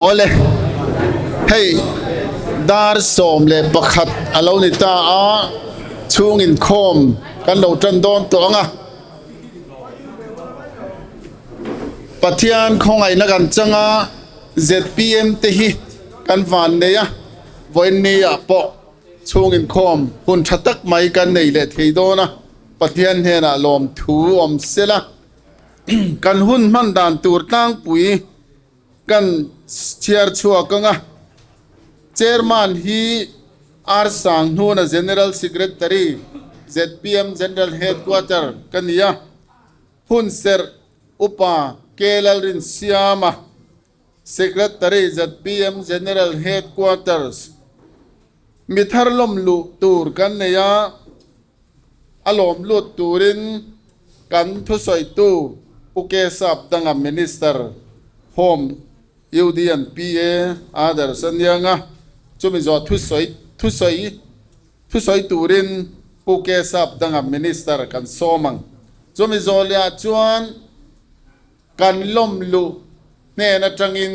Awle, hei dar 11 a lo ni ta a, chhung inkhawm kan lo tan dawn tawh ang a. Pathian khawngaihna kan chang a, zpm te hi kan van nei a, vawiin ah pawh chhung inkhawm hun tha tak mai kan nei leh thei dawn a, Pathian hnenah lawmthu awm sela, kan hun hman dan tur tlangpui Kan chhiar chhuak ang a, Chairman hi R Sanghnuna General Secretary, zpm General Headquarter ka ni a, Hunserh Upa K Lalrinsiama, Secretary, zpm General Headquarters. Mi thar lawm luh tur kan nei a, a lawm lut turin kan thusawitu Pu K Sap danga Minister, Home, UD and PA, Others a nia nga, chumi zawh thusawi thusawi thusawi turin Pu K Sap danga Minister kan sawm ang. Chumi zawh lehah chuan kan lawm luh hnen atangin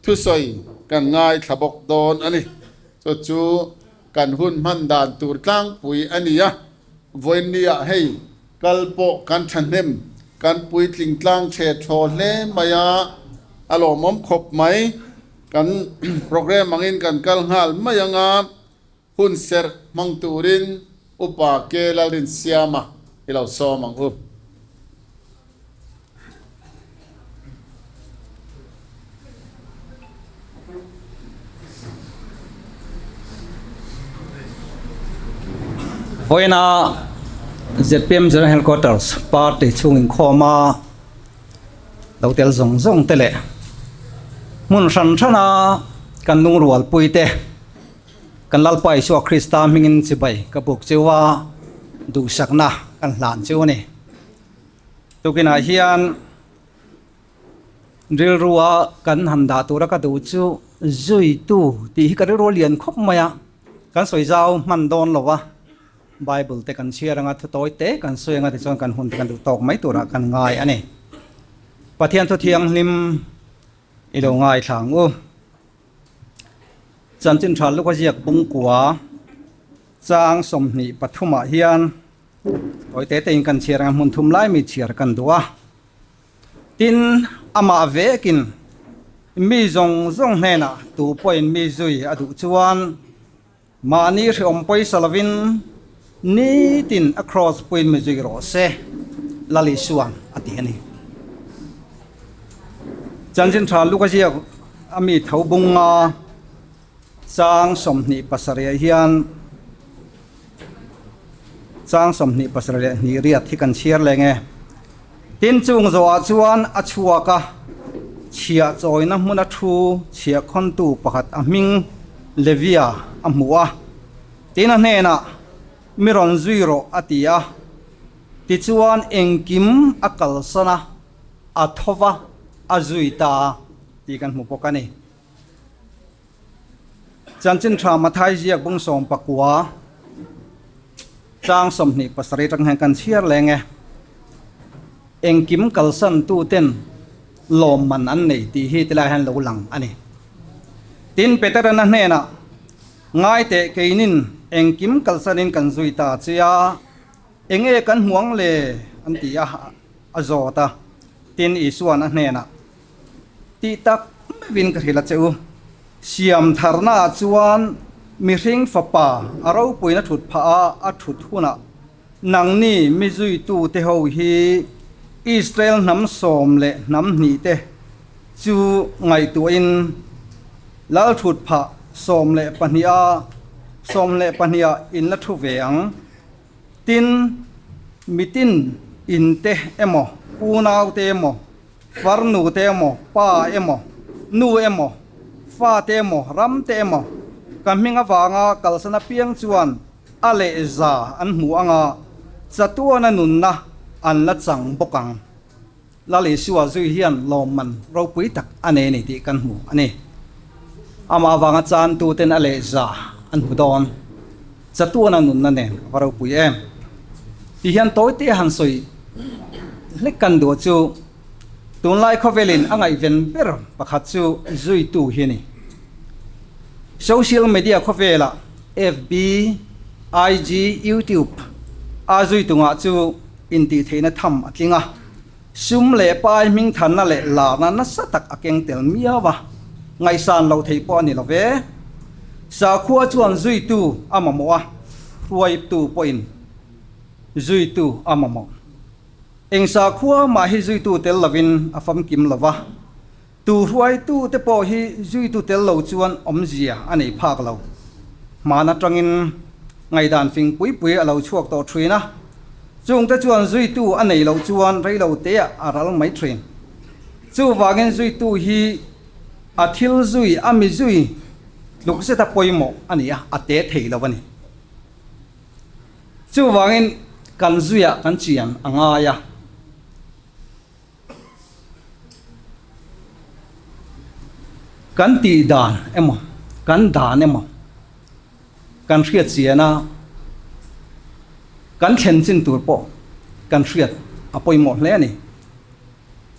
thusawi kan ngaithla bawk dawn a ni. Chu chu kan hun hman dan tur tlangpui a ni a, vawiinniah hei kal pawh kan thahnem, kan puitling tlang chhe thaw hle mai a, a lawmawm khawp mai. Kan programme angin kan kal nghal mai ang a, hun serh hmang turin Upa K Lalrinsiama i lo sawm ang u. Vawiina zpm General Headquarters party chhung inkhawma lo tel zawng zawng te leh hmun hran hrana kan lungrualpui te Kan Lalpa Isua Krista hmingin chibai ka buk cheu a, duhsakna kan hlan cheu a ni. Tukinah hian rilrua kan han dah tura ka duh chu zuitu tih hi ka rilru a lian khawp mai a, kan sawi zau hman dawn lo a, Bible te kan chhiar anga thu tawi te kan sawi anga tichuan kan hun te kan duh tawk mai turah kan ngai a ni. Pathian thu thianghlim i lo ngaithla ang u. Chanchin tha luk a ziak bungkua chang 23 ah hian tawi te te in kan chhiar ang a hmun thum lai mi chhiar kan duh a. Tin, amah vekin mi zawng zawng hnenah tu pawhin mi zui a duh chuan mahni hreawm pawisa lovin nitin a cross puiin mi zui rawh se, Lal Isua'n a ti a ni. Chanchin tha luk a ziak a mi tho bunga chang 27 ah hian chang 27 leh hnih riat hi kan chhiar leng e. Tin chung zawhah chuan a chhuak a, chhiah chawina hmuna thu chhiah khawntu pakhat a hming Levia a hmu a. Tin a hnenah, Mi rawn zui rawh a ti a. Tichuan engkim a kalsan a. a tho va, a zui ta tih kan hmu bawk a ni. Chanchin tha Mathai ziak bung 19 chang 27 atang hian kan chhiar leng e. Engkim kalsan tu ten lawmman an nei tih hi tilai hian lo lang a ni. Tin, Peterana hnenah, Ngai teh keinin engkim kalsanin kan zui ta che a, Enge kan hmu ang le? an ti a, a zawt a. Tin, Isua'n a hnenah, Tih tak meuhin ka hrilh a che u, siam tharnaah chuan mihring fapa a ropuina thut phah a, a thut hunah nangni mi zuitute ho hi Israel hnam sawm leh hnam hnihte chu ngaihtuahin lal thut phah 12 a 12ah in la thu ve ang. Tin, mitin inte emaw, unaute emaw, farnute emaw, pa emaw, nu emaw, fate emaw, ramte emaw, ka hming avanga kalsan apiang chuan a leh za an hmu ang a, chatuana nunna an la chang bawk ang. Lal Isua zui hian lawmman ropui tak a nei a ni tih kan hmu a ni. Amah avanga chantuten a leh za an hmu dawn. Chatuana nunna nen a va ropui em? Ti hian tawite han sawi hlek kan duh chu Tunlai khawvelin a ngaihven ber pakhat chu zuitu hi a ni. Social media khawvelah FB, IG, YouTube a zuitungah chu intihtheihna tham a tling a, sum leh pai hmingthanna leh larna nasa tak a keng tel miau a, ngaihsan loh theih pawh a ni lo ve. Sakhua chuan zuitu a mamawh a, hruaitu pawhin zuitu a mamawh. Eng sakhua mah hi zuitu tel lovin a famkim lo va, tu hruaitu te pawh hi zuitu tel lo chuan awmzia a nei phak lo. Hman atangin ngaihdan fing pui pui a lo chhuak tawh thin a, chungte chuan zuitu a nei loh chuan rei lo teah a ral mai thin. Chuvangin zuitu hi a thil zui, a mi zui tluk zeta pawimawh a ni a, a te thei lo a ni. Chuvangin kan zuiah kan chian a ngai a. Kan tih dan emaw, kan dan emaw kan hriat chian a, kan thlen chin tur pawh kan hriat a pawimawh hle a ni.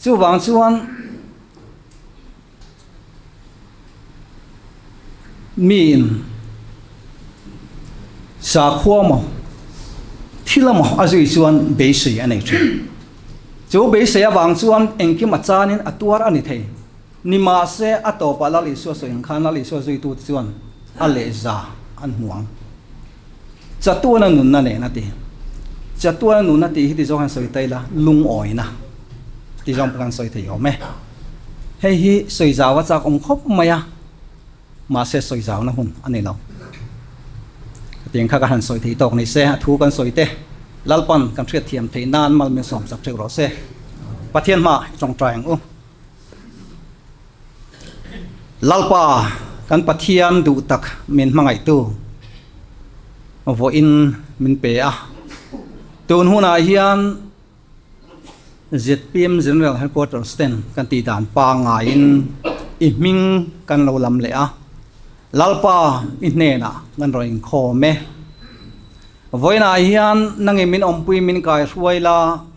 Chuvang chuan Miin sakhua maw, thil amaw a zui chuan beisei a nei thin. Chu beisei avang chuan engkim a chanin a tuar a ni thei. Nimahse, a tawpah Lal Isua sawi ang khan Lal Isua zuitute chuan a lehza an hmu ang. Chatuana nunna nen a ti. Chatuana nunna tih hi ti zawng hian sawi ta ila, lungawina ti zawng pawh kan sawi thei awm e. Hei hi sawi zau a chak awm khawp mai a, mahse sawi zauna hun a ni lo. Hetiang kha ka han sawi thei tawk ni se, a thu kan sawi te Lalpan kan hriat thiam theih nan mal min sawm sak theuh rawh se. Pathian hma i tawngtai ang u. Lalpa kan Pathian duh tak min hmangaihtu vawiin min pe a. Tun hunah hian zpm General Headquarters ten kan tih dan pangaiin i hming kan lo lam leh a. Lalpa i hnenah kan rawn inkhawm e. Vawiinah hian nangin min awmpui min kaihruai la.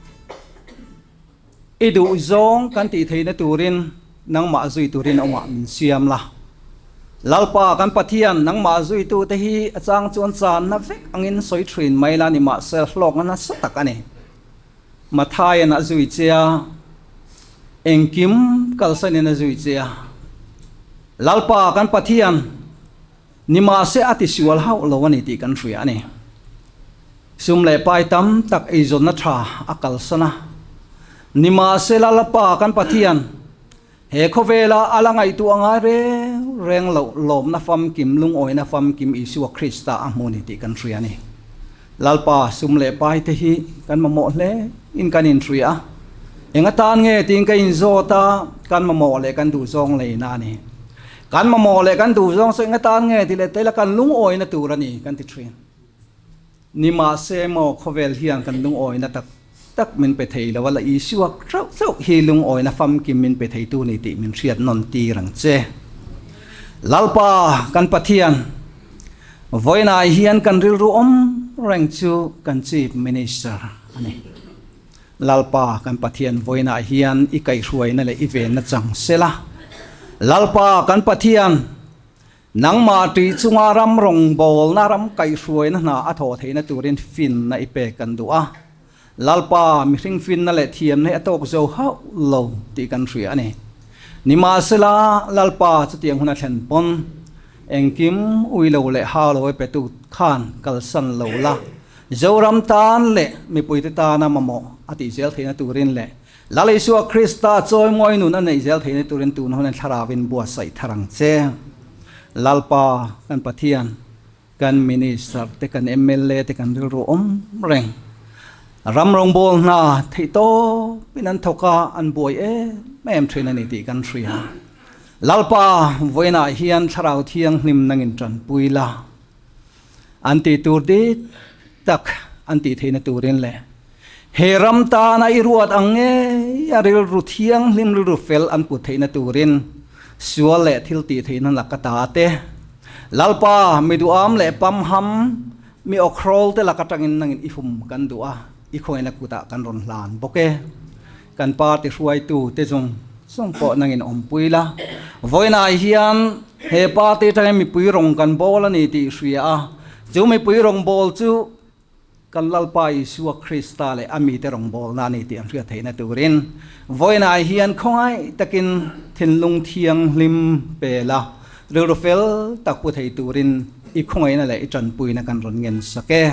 I duh zawng kan tih theihna turin nangmah zui turin awngah min siam la. Lalpa kan Pathian, nangmah zuitute hi a chang chuan channa vek angin sawi thin mai la ni mahse hlawkna nasa tak a ni. Mathaian a zui che a, engkim kalsanin a zui che a. Lalpa kan Pathian, Nimahse a tisual hauh lo a ni tih kan hria a ni. Sum leh pai tam tak eizawnna tha a kalsan a. Nimahse Lalpa kan Pathian, he khawvela a la ngaihtuah ngai reng reng loh lawmna famkim, lungawina famkim Isua Krista a hmu a ni tih kan hria a ni. Lalpa sum leh pai te hi kan mamawh hle in kan inhria a. Eng atan nge tiin ka inzawt a, kan mamawh leh kan duhzawng leina a ni. Kan mamawh leh kan duhzawng chu eng atan nge tih leh taila kan lungawina tur a ni kan ti thin. Nimahse maw khawvel hian kan lungawina tak tak min pe thei lo a, la Isua chauh chauh hi lungawina famkim min pe theitu ni tih min hriat nawn tir ang che. Lalpa kan Pathian, vawiinah hian kan rilru awm reng chu kan Chief Minister a ni. Lalpa kan Pathian vawiinah hian i kaihhruaina leh i venna chang sela. Lalpa kan Pathian, nangmah tih chunga ram rawngbawlna, ram kaihhruaina hna a thawh theihna turin finna i pek kan duh a. Lalpa, mihring finna leh thiamna hi a tawk zo hauh lo tih kan hria a ni. Nimahsela, Lalpa chutiang hun a thlen pawn engkim ui lo leh hau lo e petu khan kalsan lo la. Zoram tan leh mipuite tana mamawh a tih zel theihna turin leh Lal Isua Krista chawimawi nun a neih zel theihna turin tun hun thlarauin buatsaih thar ang che. Lalpa kan Pathian, kan Minister te, kan mla te kan rilru awm reng. Ram rawngbâwl hna theih tawpin an thawk a, an buai em em thin a ni tih kan hria. Lalpa vawiinah hian Thlarau Thianghlim nangin tanpui la. An tih tur dik tak an tih theihna turin leh he ram tana i ruat ang ngei a rilru thianghlim rilru fel an put theihna turin sual leh thil tih theihna laka ta te, Lalpa mi duham leh pamham mi awkhrawl te lak atangin nangin i hum kan duh a, i khawngaihna kutah kan rawn hlan bawk e. Kan party hruaitu te zawng zawng pawh nangin awmpui la. Vawiinah hian he party atangin mipui rawng kan bawl a ni tih hria a, chu mipui rawng bawl chu kan Lalpa Isua Krista leh a mite rawng bawlna a ni tih an hriat theihna turin vawiinah hian khawngaih takin thinlung thianghlim pe la, rilru fel tak pu thei turin i khawngaihna leh i tanpuina kan rawn ngen sak e.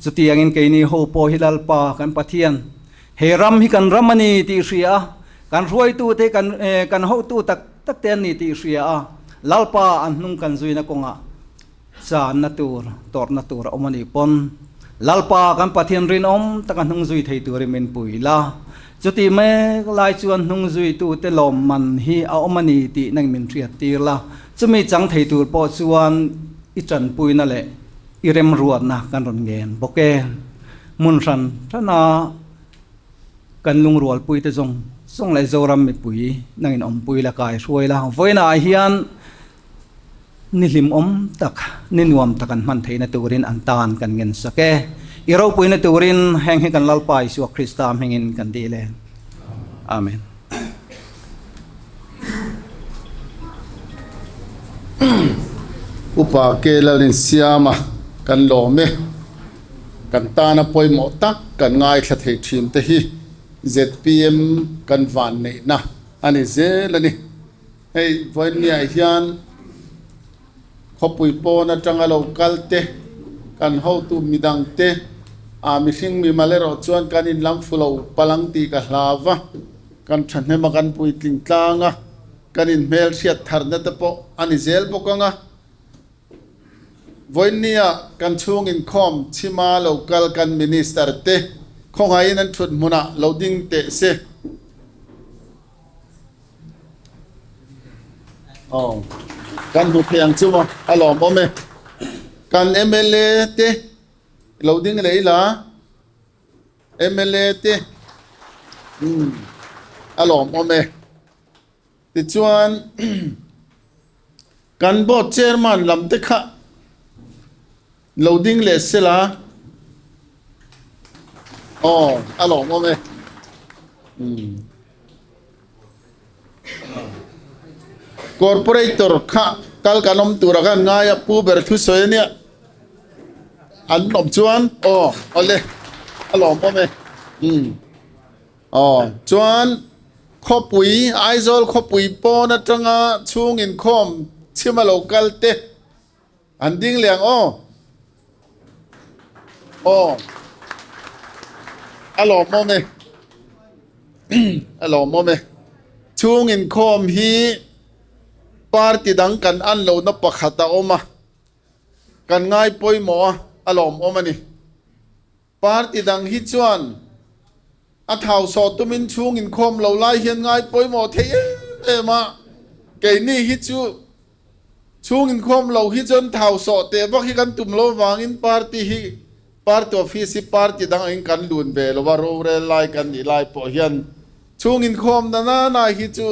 Chutiangin keini ho pawh hi Lalpa kan Pathian, He ram hi kan ram a ni tih hria a, kan hruaitute kan kan hotu tak tak te an ni tih hria a, Lalpa an hnung kan zuina kawngah channa tur, tawrhna tur a awm a nih pawn Lalpa kan Pathian rinawm taka hnung zui thei turin min pui la. Chutih mek lai chuan hnung zuitute lawmman hi a awm a ni tih nang min hriat tir la. Chumi chang thei tur pawh chuan i tanpuina leh i remruatna kan rawn ngen bawk e. Hmun hran hrana kan lungrualpuite zawng zawng leh Zoram mipui nangin awmpui la kai hruai la, vawiinah hian ni hlimawm tak, ni nuam tak an hman theihna turin an tan kan ngen sak e. I ropuina turin heng hi kan Lalpa Isua Krista hmingin kan dil e. Amen. Upa ke Lalinsiama kan lawm e. Kan tana pawimawh tak kan ngaithla thei thin te hi zpm kan vanneihna a ni zel a ni. Hei vawiinniah hian khawpui pawn atanga lo kal te, kan hotu midang te, ah mihring mimal erawh chuan kan inlam fu lo palang tih ka hlau va, kan thahnem a kan puitling tlang a, kan inhmelhriat tharna te pawh a ni zel bawk ang a. Vawiinnia kan chhung inkhawm chhima lo kal kan Minister te khawngaihin an thut hmunah lo ding teh se. Aw, kan hmu thei ang chu maw, a lawmawm e. Kan mla te lo ding leh ila, mla te, umm, a lawmawm e. Tichuan, kan board chairman lam te kha lo ding leh sela, aw a lawmawm e. Corporator kha kal kan awm tura khan ngai a, pu ber thusawi a nia. An awm chuan aw awle a lawmawm e. Aw, chuan khawpui, Aizawl khawpui pawn atanga chhung inkhawm chhima lo kal te an ding leh ang aw. Aw, a lawmawm e, a lawmawm e. Chhung inkhawm hi party dang kan an lohna pakhat a awm a, kan ngai pawimawh a, a lawmawm a ni. Party dang hi chuan a thau sawh tumin chhung inkhawm lo lai hian ngai pawimawh thei em em a, keini hi chu chhung inkhawm lo hi chuan thau sawh teh vak hi kan tum lo vangin party hi party office hi party dang angin kan lun ve lo a, rorel lai kan nih lai pawh hian chhung inkhawm na na na hi chu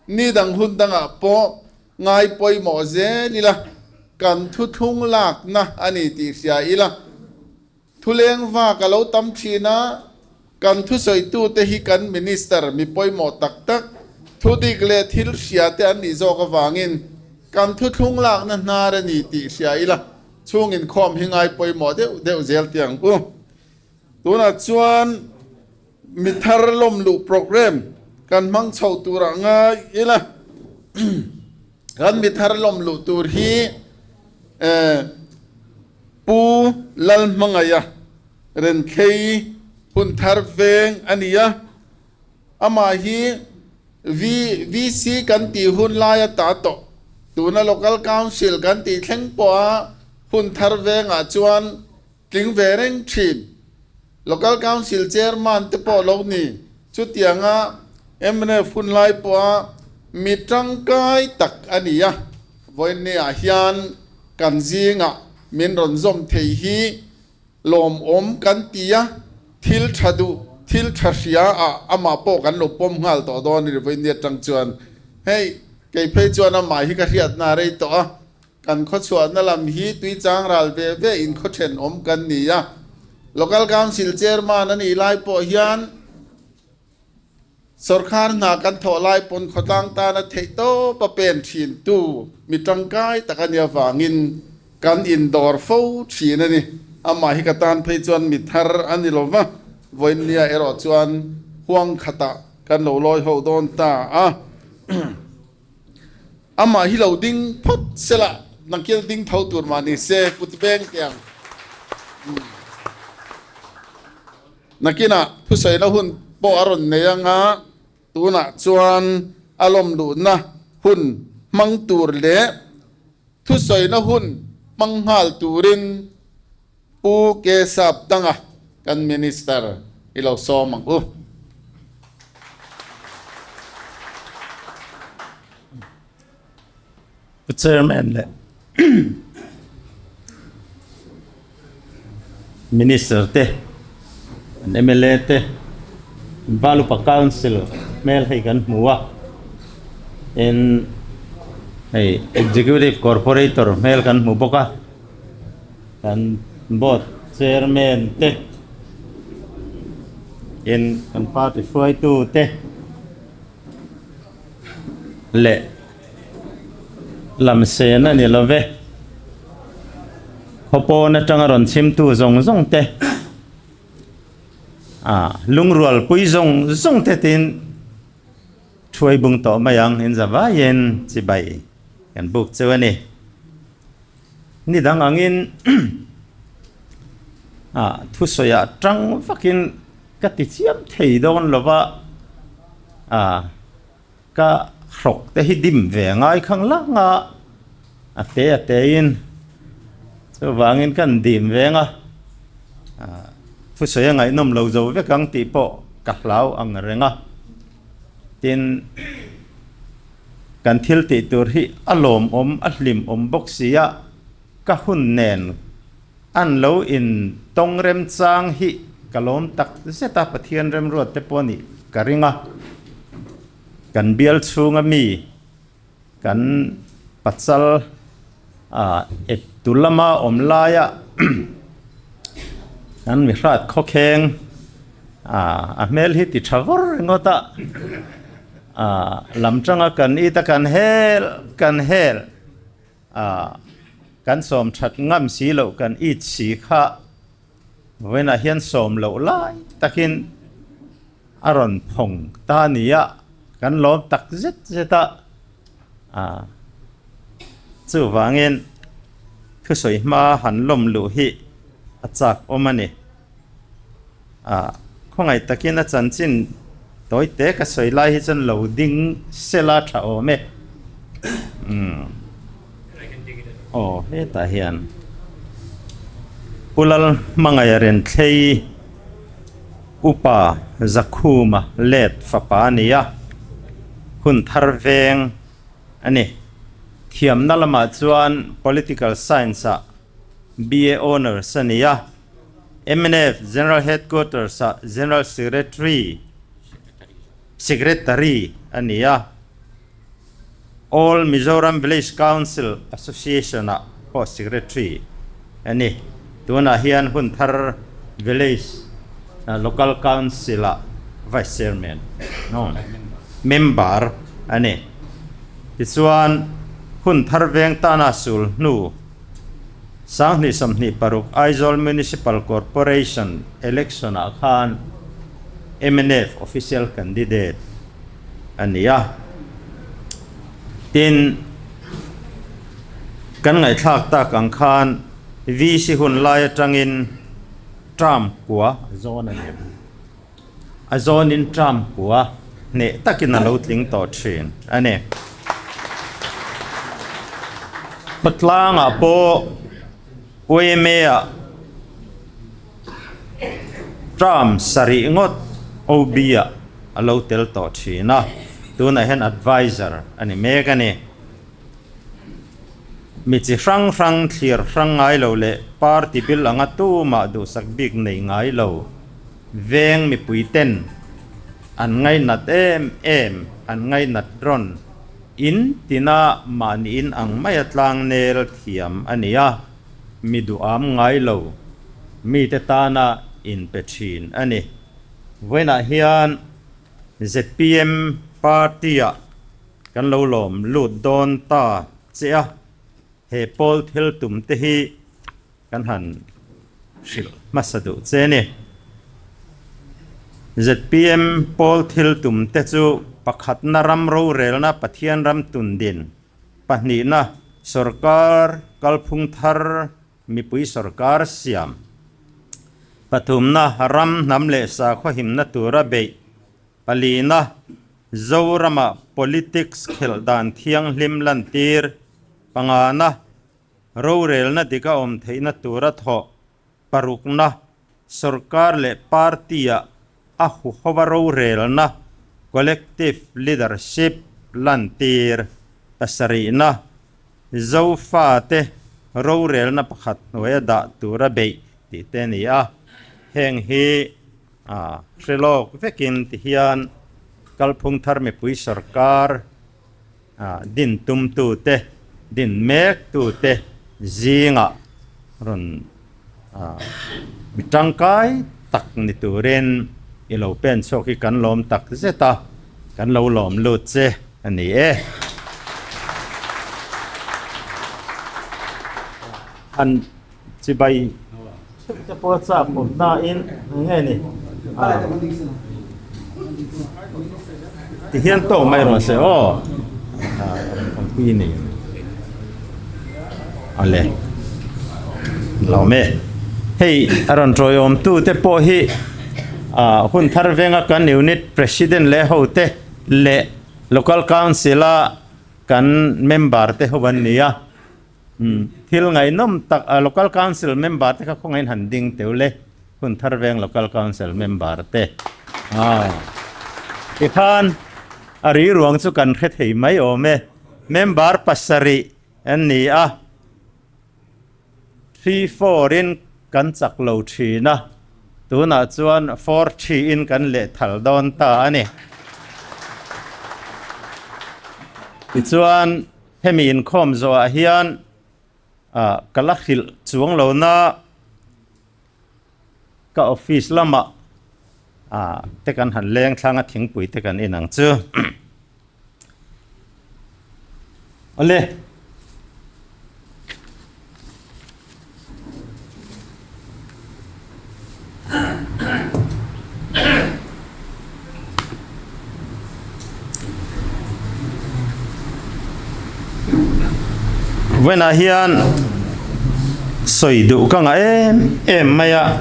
ni dang hun dangah pawh ngai pawimawh zel ila kan thuthlung lakna a ni tih hria ila. Thuleng vak a lo tam thin a, kan thusawitute hi kan Minister mi pawimawh tak tak, thudik leh thil hria te an nih zawk avangin kan thuthlung lakna hnar a ni tih hria ila, chhung inkhawm hi ngai pawimawh deuh deuh zel tih ang u. Tunah chuan mi thar lawm luh programme kan hmang chho turah ngai ila, kan mi thar lawm luh tur hi eh, Pu Lalhmangaia Renthlei Hunthar veng a ni a, amah hi VC kan tih hun lai a ta tawh. Tuna Local Council kan tih thleng pawha Hunthar vengah chuan tling ve reng thin. Local Council Chairman te pawh lo ni. Chutianga mnf hun lai pawha mi tangkai tak a ni a, vawiinniah hian kan zingah min rawn zawm thei hi lawmawm kan ti a, thil tha duh, thil tha hria ah amah pawh kan lo pawm nghal tawh dawn a ni vawiinni atang chuan. Hei, kei phei chuan amah hi ka hriatna a rei tawh a, kan khawchhuahna lam hi tuichang ral ve ve in khaw thenawm kan ni a, Local Council Chairman a nih lai pawh hian. Sawrkhar hna kan thawh lai pawn khawtlang tana theihtawpa pen thintu mi tangkai tak a nih avangin kan indawr fo thin a ni. Amah hi ka tan phei chuan mi thar a ni lo va, vawiinnia erawh chuan huang khatah kan lo lawi ho dawn ta a. Amah hi lo ding phawt sela, nangkil ding tho tur mah ni se, kut veng teh ang. Nakinah thusawina hun pawh a rawn nei anga, tunah chuan a lawmluhna hun hmang tur leh thusawina hun hmang nghal turin Pu Ke Sap Danga kan Minister i lo sawm ang u. Pu Chairman leh Minister te, an mla te, Valupa Council hmel hei kan hmu a, tin hei Executive Corporator hmel kan hmu bawk a, kan Board Chairman te, tin kan party hruaitu te leh Lamsen a ni lo ve. Khawpawn atanga rawn chhimtu zawng zawng te, ah lungrualpui zawng zawng te tin thuai bung tawh mai ang in za vaiin chibai kan buk cheu a ni. Ni dang angin ah thusawiah tang vakin ka ti chiam thei dawn lo va, ah. Ka hrawk te hi dim ve ngai khang lang a, a te a te in chuvangin kan dim veng a, thusawi a ngaihnawm lo zo vek ang tih pawh ka hlau ang reng a, tin kan thil tih tur hi a lawmawm a hlimawm bawk si a, ka hun nen an lo in tawng remchang hi ka lawm tak zet a, Pathian remruat te pawh nih ka ring a. Kan bial chhunga mi kan pachal ah eptu lama awm laia kan mi hrat khawkheng ah a hmel hi ti tha vawr ringawt a, ah lam tanga kan it a kan hel kan hel ah kan sawm that ngam si loh kan it si kha vawiinah hian sawm loh lai takin. A rawn phawng ta a ni a, kan lawm tak zet zet a, ah chuvangin thusawi hma han lawm luh hi a chak awm a ni. Ah khawngaih takin a chanchin tawi te ka sawi lai hi chuan lo ding sela tha awm e. Umm aw hetah hian Pu Lalhmangaih Renthlei. Upa Zakhuma let fapa a ni a, hun thar veng a ni. Thiamna lamah chuan Political Science-ah BA Honours a ni a, mnf General Headquarters-ah General Secretary Secretary a ni a, All Mizoram Village Council Association-ah pawh Secretary a ni. Tunah hian Hunthar Village Local Council-ah Vice Chairman, no, Member a ni. Tichuan, Hunthar veng tana sul hnu 2026 Aizawl Municipal Corporation Election-ah khan mnf Official Candidate, a ni a. Tin, kan ngaihthlak tak ang khan VC hun lai atangin term kua a zawn a ni. A zawnin term kua hneh takin a lo tling tawh thin a ni. Khawtlangah pawh YMA-ah Term sarih ngawt OB-ah a lo tel tawh thin a, tunah hian advisor a ni mek a ni. Mi chi hrang hrang thlir hrang ngai lo leh party bil anga tumah duhsak bik nei ngai lo veng mipui ten an ngainat em em, an ngainat rawn in tina mahniin ang maia tlangnel thiam a ni a. Mi duham ngai lo mite tana inpe thin a ni. Vawiinah hian Zpm party-ah kan lo lawm lut dawn ta che a, he pawl thil tum te hi kan han hrilh hmasa duh che a ni. Zpm pawl thil tum te chu pakhatna ram rorelna Pathian ram tundin, pahnihna sorkar kalphung thar mipui sorkar siam, pathumna ram hnam leh sakhaw himna tura beih, palina Zorama politics khelh dan thianghlim lantir, pangana Rorelna dik a awm theihna tura thawh parukna sorkar leh party-ah a huhova rorelna, collective leadership, lantir pasarihna, Zofate rorelna pakhat hnuaia dah tura beih tih te a ni a. Heng hi hre lawk vekin tihian kalphung thar mipui sorkar, din tumtute, din mektute zingah rawn mi tangkai tak ni turin i lo pen chhuak hi kan lawm tak zet a, kan lo lawm lut che a ni e. Han chibai theuh te pawh a chak awm nain eng nge ni tihian tawk mai rawh se aw awmpui nei ale lawm e hei a rawn tawiawm tu te pawh hi hun thar venga kan unit president leh ho te leh local council a kan member te ho an ni a. Thil ngaihnawm tak Local Council member te kha khawngaihin han ding teu le, hun thar veng Local Council member te. Tikhan a ri ruang chu kan hre thei mai awm e. Member pasarih an ni a, 3-4 in kan chak lo thin a, tunah chuan 4-3 in kan lehthal dawn ta a ni. Tichuan Hemi inkhawm zawhah hian ka la hrilh chuang lo na ka office lamah te kan han leng thlang a thingpui te kan in ang chu. Awle. Vawiinah hian sawi duh ka ngah em em mai a,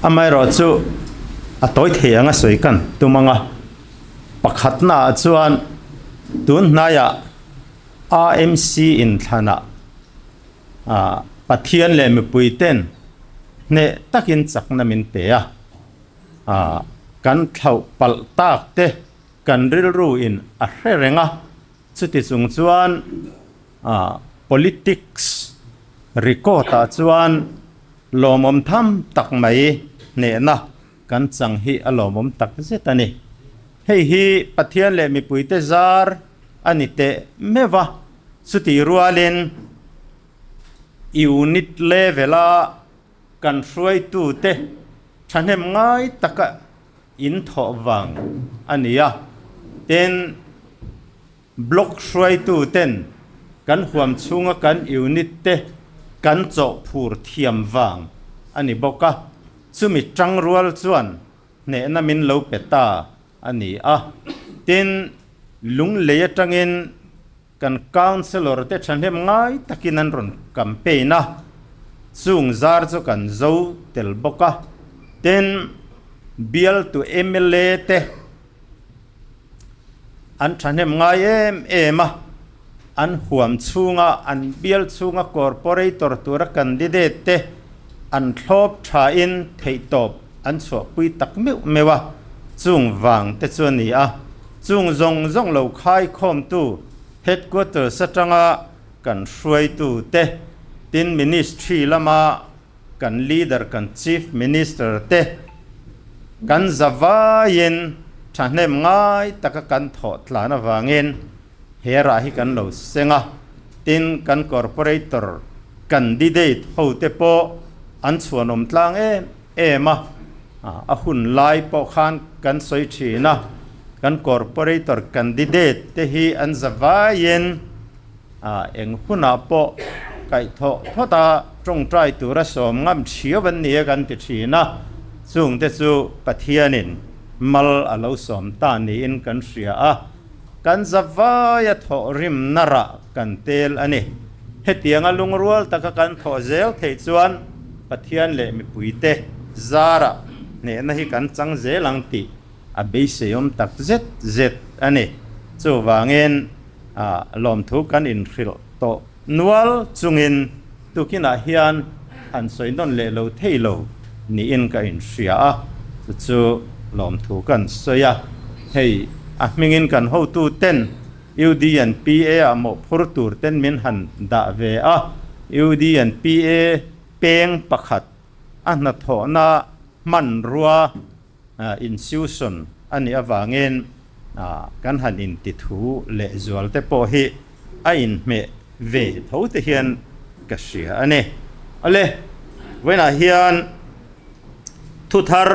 amaherawh chu a tawi thei ang a sawi kan tum ang a, pakhatnaah chuan tun hnaiah AMC inthlanah Pathian leh mipui ten hneh takin chakna min pe a, kan thlauh palh tak te kan rilru in a hre reng a, chuti chung chuan politics record ah chuan lawmawm tham tak mai hnehna kan chang hi a lawmawm tak zet a ni. Hei hi Pathian leh mipuite zar a ni teh meuh a, chutih rualin unit level-a kan hruaitute thahnem ngai taka in thawh vang a ni a, tin block hruaituten kan huam chhunga kan unit te kan chawh phur thiam vang a ni bawk a, chumi tangrual chuan hnehna min lo pe ta a ni a. Tin, Lunglei atangin kan councillor te thahnem ngai takin an rawn campaign a, chung zar chu kan zo tel bawk a. Tin, bialtu mla te an thahnem ngai em em a, an huam chhunga an bial chhunga corporator tura candidate te an thlawp thain theihtawp an chhuahpui tak meuh meuh a, chung vang te chu a ni a, chung zawng zawng lo khaikhawmtu headquarters atanga kan hruaitu te, tin ministry lama kan leader kan chief minister te kan zavaiin thahnem ngai taka kan thawh tlan avangin he rah hi kan lo seng a, tin kan corporator candidate ho te pawh an chhuanawm tlang em em a. A hun lai pawh khan kan sawi thin a, kan corporator candidate te hi an za vaiin eng hunah pawh kaihthawh phawt a, tawngtai tura sawm ngam thiau an ni a kan ti thin a, chungte chu Pathianin mal a lo sawm ta niin kan hria a, kan za vaia thawh rimna rah kan tel a ni. Hetianga lungrual taka kan thawh zel theih chuan Pathian leh mipuite zarah hnehna hi kan chang zel ang tih a beiseiawm tak zet zet a ni. Chuvangin lawmthu kan inhrilh tawh nual chungin tukinah hian han sawi nawn leh lo thei lo niin ka inhria a, chu chu lawmthu kan sawi a. Hei a hmingin kan hotuten UD and PA ah mawhphur tur ten min han dah ve a, UD and PA peng pakhat a hnathawhna hmanrua institution a nih avangin kan han inti thu leh zual te pawh hi a inhmeh ve tho te hian ka hria a ni. Awle, vawiinah hian thuthar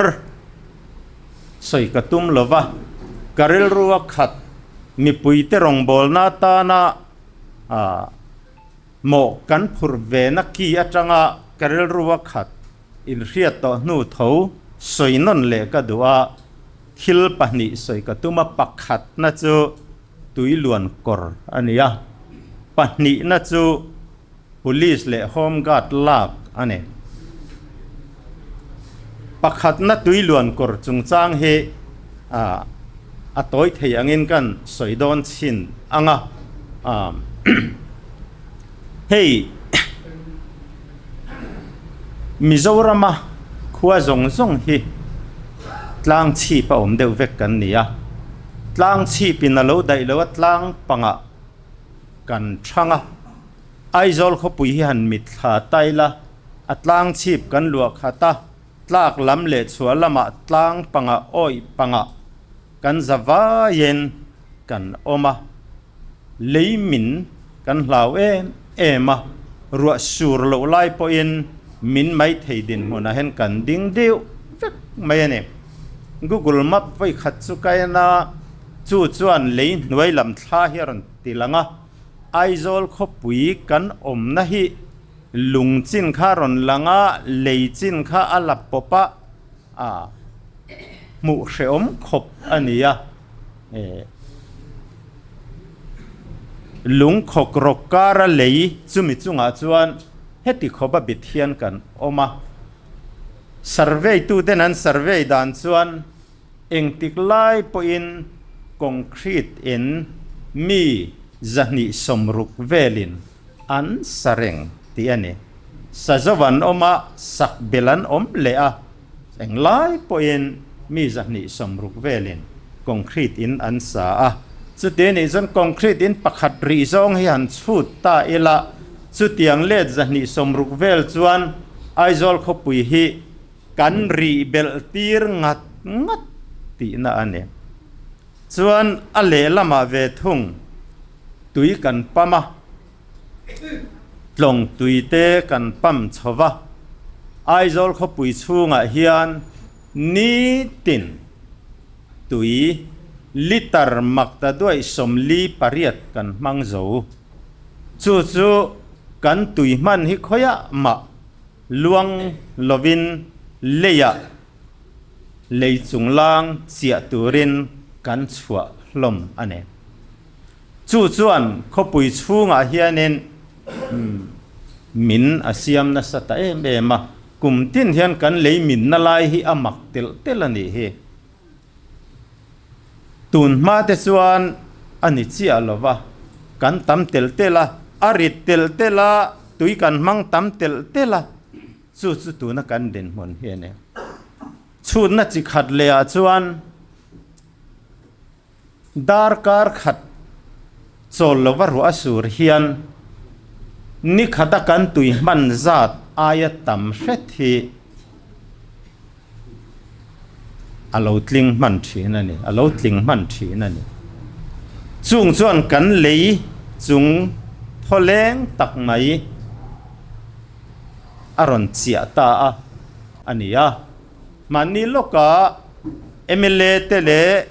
sawi ka tum lo va, ka rilru a khat mipuite rawngbawlna atana mawh kan phurh ve na ki atanga ka rilru a khat inhriat tawh hnu tho sawi nawn leh ka duh a, thil pahnih sawi ka tum a, pakhatna chu tuiluan kawr a ni a, pahnihna chu Police leh Home Guard lak a ni. Pakhatna tuiluan kawr chungchang hi a tawi thei angin kan sawi dawn chhin ang a. Hei Mizorama khua zawng zawng hi tlang chhip a awm deuh vek kan ni a. Tlang chhipin a lo daih lo a, tlang pangah kan thang a. Aizawl khawpui hi han mitthla tai la, a tlang chhip kan luah khat a, tlak lam leh chhuah lamah tlang panga awih panga kan za vaiin kan awm a, lei min kan hlau em em a, ruah sur loh lai pawhin min mai thei dinhmunah hian kan ding deuh vek mai a ni. Google Map vawi khat chu ka en a, chu chuan lei hnuai lam thla hi a rawn ti lang a. Aizawl khawpui kan awmna hi lung chin kha rawn lang a, lei chin kha a la pawp a, a hmuh hrehawm khawp a ni a. Lung khawk rawk kara lei chumi chungah chuan heti khawp a bit hian kan awm a. Survey tuten an survey dan chuan Engtik lai pawhin concrete in mi 260 velin an sa reng tih a ni. Sa zo an awm a, sak bel an awm leh a, englai pawhin mi 260 velin concrete in an sa a. Chuti nih chuan concrete in pakhat rih zawng hi han chhut ta ila, chutiang let 260 vel chuan Aizawl khawpui hi Kan rih belh tir ngat ngat tihna a ni. Chuan a lehlamah ve thung tui kan pam a, tlawng tui te kan pam chho va, Aizawl khawpui chhungah hian nitin tui litre makta duaih 48 kan hmang zo. Chu chu kan tui hman hi khawiah mah Luang lovin leiah lei chunglang chiah turin kan chhuah hlawm a ni. Chu chuan khawpui chhungah hianin min a siam nasa ta em em a, kum tin hian kan lei minna lai hi a mak telh telh a nih hi. Tun hma te chuan a ni chiah lo va, kan tam telh telh a, a rit telh telh a, tui kan hmang tam telh telh a, chu chu tuna kan dinhmun hi a ni. Chhutna chi khat leh ah chuan darkar khat chawl lova ruah a sur hian ni khata kan tui hman zat aia tam hret hi A lo tling hman thin a ni, a lo tling hman thin a ni. Chung chuan kan lei chung thawleng tak mai a rawn chiah ta a a ni a. Mahni lawka mla te leh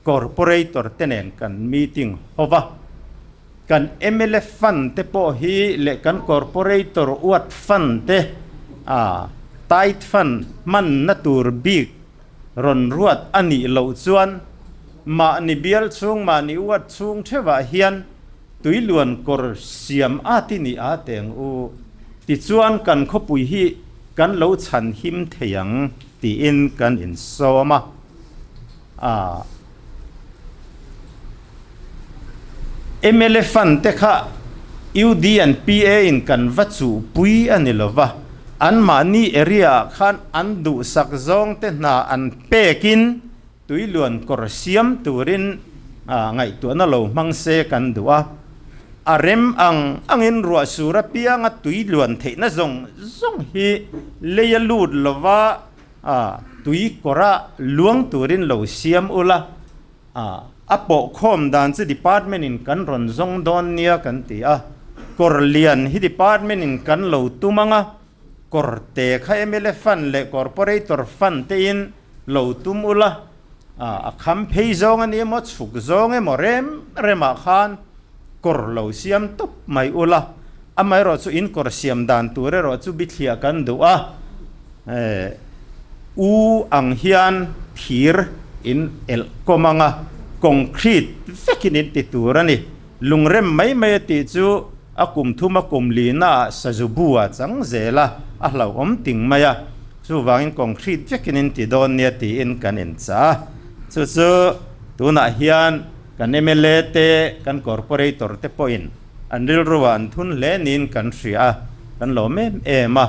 Corporator te nen kan meeting ho va, kan mla fund te pawh hi leh kan Corporator uat fund te a tight fund hmanna tur bik rawn ruat a nih loh chuan mahni bial chhung mahni uat chhung theuhah hian tuiluan kawr siam a ti ni a teng u tichuan kan khawpui hi kan lo chhan him thei ang tiin kan insawm a. A mla fund te kha UD and PA in kan va chuh pui a ni lo va, anmahni area ah khan an duhsak zawng te hna an pek in tuiluan kawr siam turin ngaihtuahna lo hmang se kan duh a. A rem ang angin ruah sur apianga tuiluan theihna zawng zawng hi lei a lut lo va, A, tui kawra luang turin lo siam ula, a, a pawhkhawm dan chu department in kan rawn zawng dawn nia kan ti a, kawr lian hi department in kan lo tum ang a, kawr te kha mla fund leh corporator fund te in lo tum ula, a, a kham phei zawng a ni emaw chhuk zawng emaw rem remah khan kawr lo siam tawp mai ula, amaherawhchu in kawr siam dan tur erawh chu bithliah kan duh a. U ang hian thir in elh kawm ang a, concrete vekin in ti tur a ni. Lungrem mai mai a tih chu a kum thum a kum lina ah sazu bu ah chang zel a, a hlauhawm ting mai a. Chuvangin concrete vekin in ti dawn nia tiin kan inchah a. Chu chu tunah hian kan mla te, kan corporator te pawhin An rilruah an thun hle niin kan hria a, kan lawm em em a.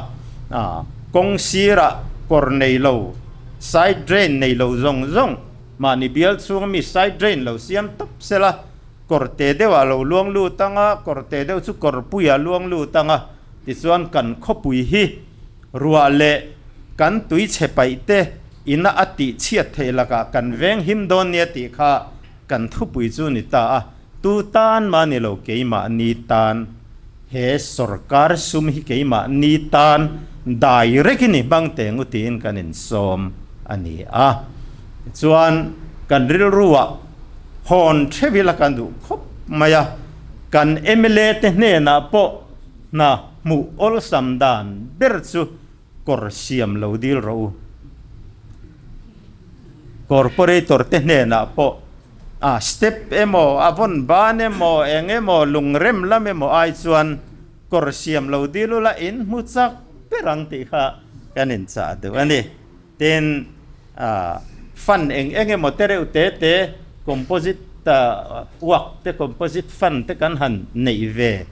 Kawng sirah kawr nei lo, side drain nei lo zawng zawng, mahni bial chhunga mi side drain lo siam tawp sela, kawr te deuhah lo luang lut ang a, kawr te deuh chu kawr puiah luang lut ang a, tichuan kan khawpui hi ruah leh kan tui chhe paih te ina a tih chhiat theih lakah kan veng him dawn nia tih kha kan thupui chu ni ta a. Tu tan mah ni lo keimahni tan he sorkar sum hi keimahni tan direct in i hmang teh ngu tiin kan insawm a ni a. Tichuan kan rilruah hawn theuh ila kan duh khawp mai a, kan mla te hnenah pawh hna hmuh awlsam dan ber chu kawr siam lo dil rawh u. Corporator te hnenah pawh a step emaw, a vawn ban emaw, eng emaw, lungrem lam emaw ai chuan kawr siam lo dil ula in hmu chak ber ang tih kha kan inchah duh a ni. Tin, fund eng eng emaw te reuh te te composite work te composite fund te kan han neih ve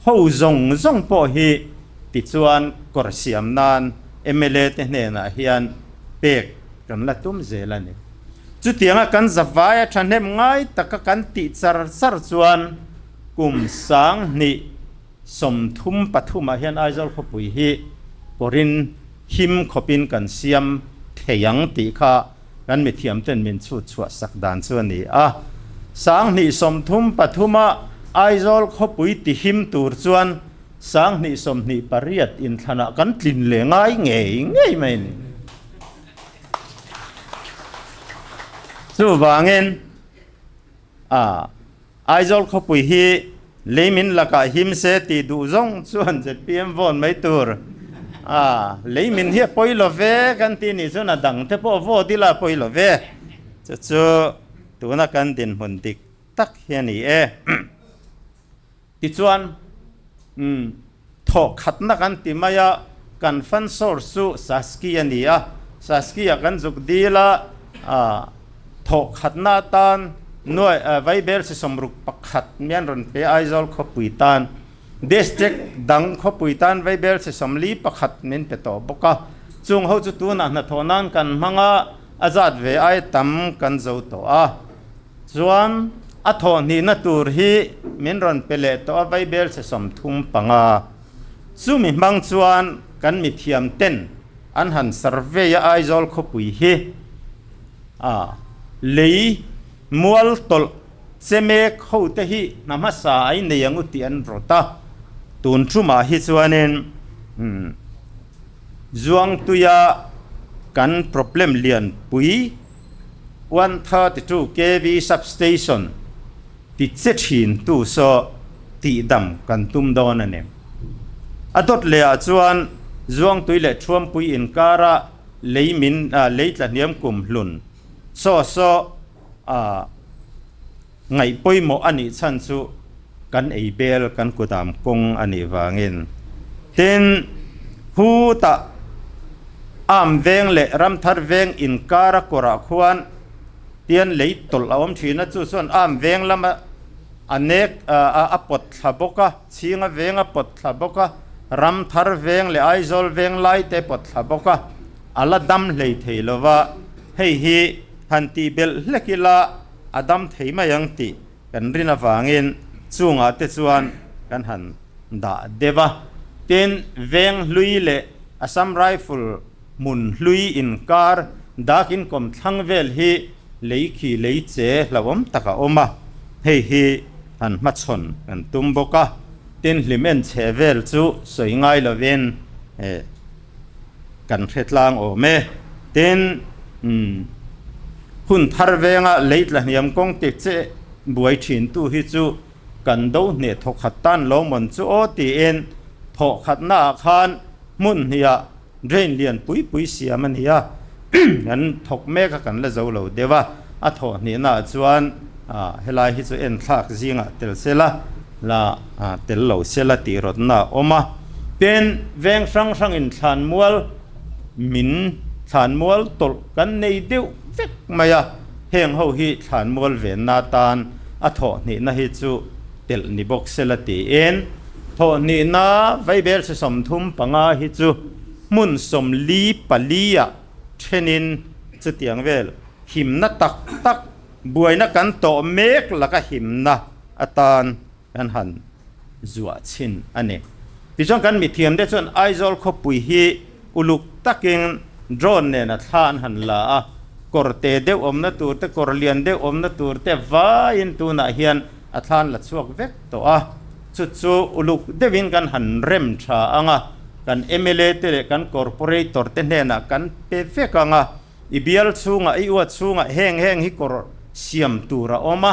ho zawng zawng pawh hi tichuan kawr siam nan mla te hnenah hian pek kan la tum zel a ni. Chutianga kan zavai a thahnem ngai taka kan tih char char chuan kum 2033 ah hian Aizawl khawpui hi kawrin him khawpin kan siam thei ang tih kha kan mithiam ten min chhut chhuah sak dan chu a ni a. 2033 ah Aizawl khawpui ti him tur chuan 2028 inthlanah kan tlin leh ngai ngei ngei mai a ni. Chuvangin a Aizawl khawpui hi leimin lakah him se tih duh zawng chuan zpm vawn mai tur a leimin hi a pawi lo ve kan tih nih chuan a dang te pawh vote ila a pawi lo ve. Chu chu tuna kan dinhmun dik tak hi a ni e. Tichuan, umm, thawh khatna kan ti mai a, kan fund source chu Saski a ni a, Saski-ah kan zuk dil a, ah, thawh khatna atan nuai, ah, Vaibel si 61 mian rawn pe Aizawl khawpui tan, District dang khawpui tan Vaibel si 41 min pe tawh bawk a, chung ho chu tunah hnathawh nan kan hmang a, a zat ve ai tam kan zo tawh a. Chuan a thawhhnihna tur hi min rawn pe leh tawh a Vaibel chhe 35. Chumi hmang chuan kan mithiam ten an han survey a Aizawl khawpui hi a lei mual tawlh che mek ho te hi hna hmasa ai nei ang u tih an rawt a. Tun tumah hi chuanin Zuangtuia. kan problem lian pui 132 kv substation ti che thin tu saw tihdam kan tum dawn a ni. A dawt leh ah chuan Zuangtui leh Thuampui inkara lei min lei tla hniam kum hlun saw saw a ngaih pawimawh a nih chhan chu kan ei bel kan kudam kawng a nih vangin. Tin, khutah Am veng leh Ramthar veng inkara kawrah khuan tian lei tawlh a awm thin a, chu chuan Am veng lama a nek a pawt thla bawk a, Chhinga veng a pawt thla bawk a, Ramthar veng leh Aizawl veng lai te pawt thla bawk a, a la dam hlei thei lo va, hei hi han tih belh hlek ila a dam thei mai ang tih kan rin avangin chungah te chuan kan han dah deuh a. Tin, veng hlui leh Assam Rifle hmun hlui inkar dakin kawmthlang vel hi lei khi lei che hlauhawm tak a awm a, hei hi han hmachhawn kan tum bawk a. Tin, hlim en chhe vel chu sawi ngai lovin kan hre tlang awm e. Tin, hun thar venga lei tla hniam kawng ti che buai thin tu hi chu kan do hneh thawkhat tan lo mawn chu aw tiin thawhkhatnaah khan hmun hniah drain lian pui pui siam a ni a, kan thawk mek a kan la zo lo deuh a, a thawh hnihnaah chuan helai hi chu enthlak zingah tel sela la tel lo sela tih rawtna a awm a. Tin, veng hrang hrangin thlanmual min thlanmual tawlh kan nei deuh vek mai a, heng ho hi thlanmual venna atan a thawh hnihna hi chu telh ni bawk sela tiin thawh hnihna vaibel se 35 hi chu hmun 44 ah thenin chutiang vel himna tak tak buaina kan tawh mek laka himna atan kan han zuah chhin a ni. Tichuan kan mithiam te chuan Aizawl khawpui hi uluk takin drone nen a thla an han la a, kawr te deuh awmna tur te, kawr lian deuh awmna tur te vaiin tunah hian a thla an la chhuak vek tawh a. Chu chu uluk deuhin kan han rem tha ang a, kan mla te leh kan corporator te hnenah kan pe vek ang a. I bial chhungah, i uat chhungah heng heng hi kawr siam tur a awm a,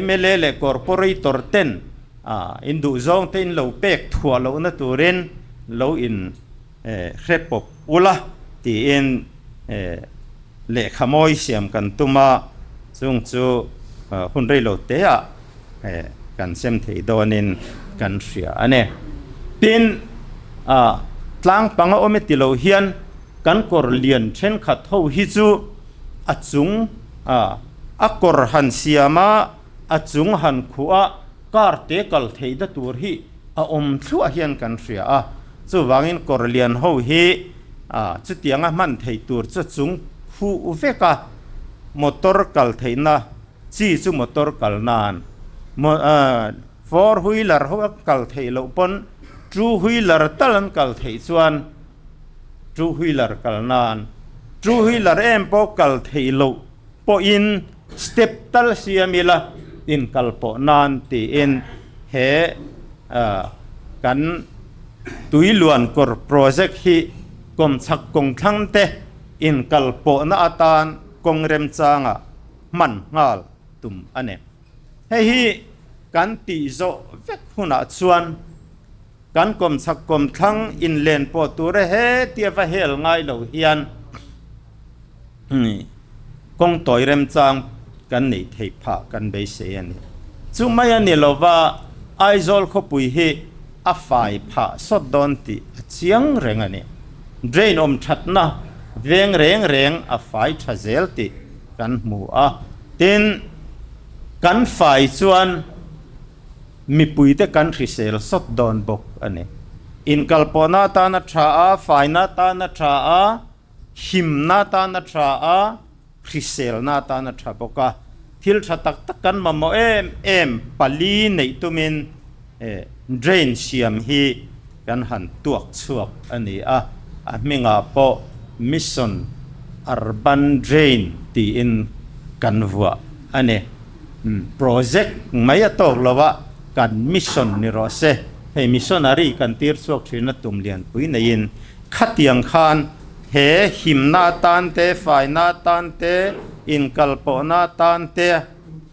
mla leh corporator ten in duhzawng te in lo pek thuah lohna turin lo in hre pawp ula tiin lehkha mawi siam kan tum a, chung chu hun rei lo teah kan sem thei dawnin kan hria a ni. Tin, tlang panga awm e ti lo hian kan kawr lian thenkhat ho hi chu a chung a kawr han siam a, a chung han khuh a, car te kal theih na tur hi a awm thluah hian kan hria a. Chuvangin kawr lian ho hi chutianga hman theih tur chu a chung khuh vek a, motor kal theihna Chi chu motor kal nan four wheeler ho a kal theih loh pawn two wheeler tal an kal theih chuan two wheeler kal nan two wheeler em pawh kal theih loh pawhin step tal siam ila inkal pawh nan tiin he kan tuiluan kawr project hi kawmchhak kawngthlang te inkal pawhna atan kawng remchangah hman nghal tum a ni. Hei hi kan tih zawh vek hunah chuan kan kawmchhak kawmthlang inlen pawh tura hetia va hel ngai lo hian kawng tawi remchang kan neih theih phah kan beisei a ni. Chu mai a ni lova Aizawl khawpui hi a fai phah sawt dawn tih a chiang reng a ni. Drain awm thatna veng reng reng a fai tha zel tih kan hmu a, tin kan fai chuan mipuite kan hrisel sawt dawn bawk a ni. Inkalpawhna atana tha a, faina atana tha a, himna atana tha a, hriselna atana tha bawk a. Thil tha tak tak kan mamawh em em pali neih tumin drain siam hi kan han tuak chhuak a ni a, a hmingah pawh Mission Urban Drain tiin kan vuah a ni. Project mai a tawk lo a, kan mission ni rawh se. Hei missionary kan tir chhuak thin a tum lianpui neiin khatiang khan. He himna atan te, faina atan te, inkalpawhna atan te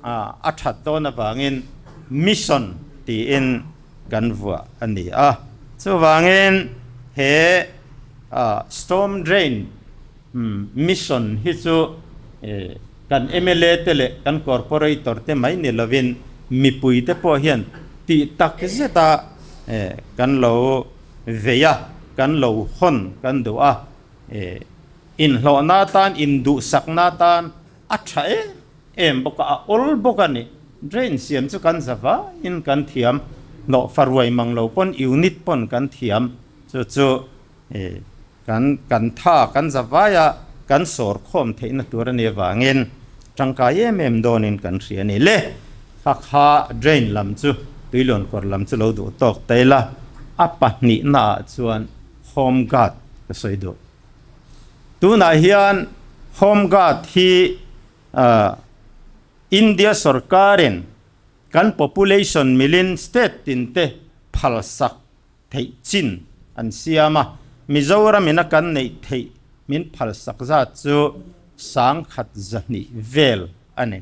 a that dawn avangin mission tiin kan vuah a ni a. Chuvangin he storm drain mission hi chu kan mla te leh kan corporator te mai ni lovin mipui te pawh hian tih tak zeta kan lo vei a, kan lo hawn kan duh a, inhlawhna atan, induhsakna atan a tha em em bawk a, a awl bawk a ni. Drain siam chu kan za vaiin kan thiam, hlawhfa ruai mang lo pawn unit pawn kan thiam, chu chu kan kan tha kan za vaia kan sawr khawm theihna tur a nih avangin tangkai em em dawnin kan hria a ni. Le kha kha drain lam chu tuilawn kawr lam chu lo duh tawk ta ila, a pahnihnaah chuan home guard ka sawi duh. Tunah hian home guard hi India sorkarin kan population milin state tinte phalsak theih chin an siam a, Mizoram in a kan neih theih min phalsak zat chu 1200 vel a ni.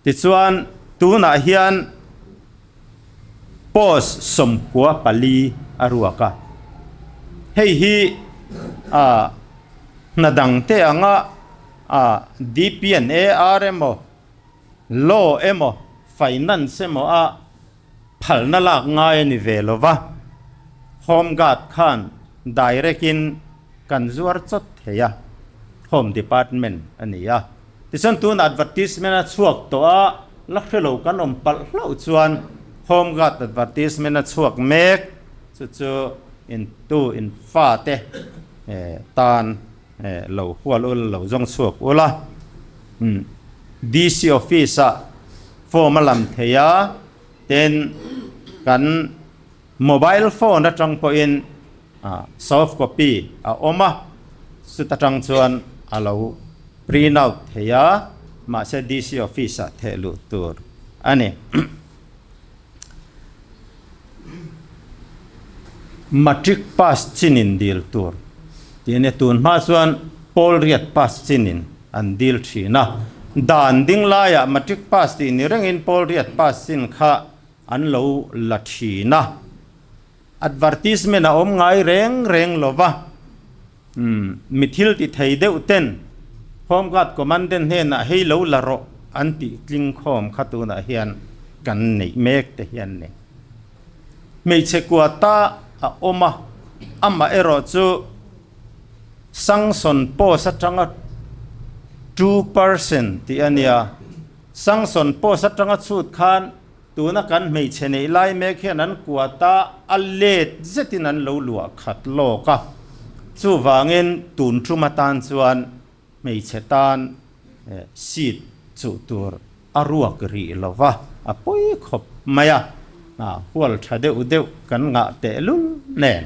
Tichuan, tunah hian post 94 a ruak a, hei hi hna dangte anga DPNAR emaw, Law emaw, Finance emaw a Phalna lak ngai a ni ve lo va, Home Guard khan direct in kan zuar chawt thei a, Home Department a ni a. Tichuan tun advertisement a chhuak tawh a, la hre lo kan awm palh hlauh chuan Home Guard advertisement a chhuak mek, chu chu in tu in fa te tan lo hual ula lo zawng chhuak ula. DC office ah form a lam thei a, tin kan mobile phone atang pawhin soft copy a awm a, chuta tang chuan a lo print out thei a, mahse DC office ah theh luh tur a ni. Matric pass chinin dil tur tih a nia, tun hma chuan pawl riat pass chinin an dil thin a, dan ding laiah matric pass tih ni rengin pawl riat pass chin kha an lo la thin a, advertisement a awm ngai reng reng lo va, mi thil ti thei deuh ten Home Guard Commandant hnenah hei lo la rawh an tih tling khawm kha tunah hian kan neih mek te hian ni. Hmeichhe kua ta a awm a, amah erawh chu Sanction post atanga 2% tih a nia, Sanction post atanga chhut khan Tuna kan hmeichhe neih lai mek hian an kuata a let zetin an lo luah khat lawk a, chuvangin tun tum atan chuan hmeichhe tan seat chuh tur a ruak rih lo va, a pawi khawp mai a, hual tha deuh deuh kan ngah tehlul nen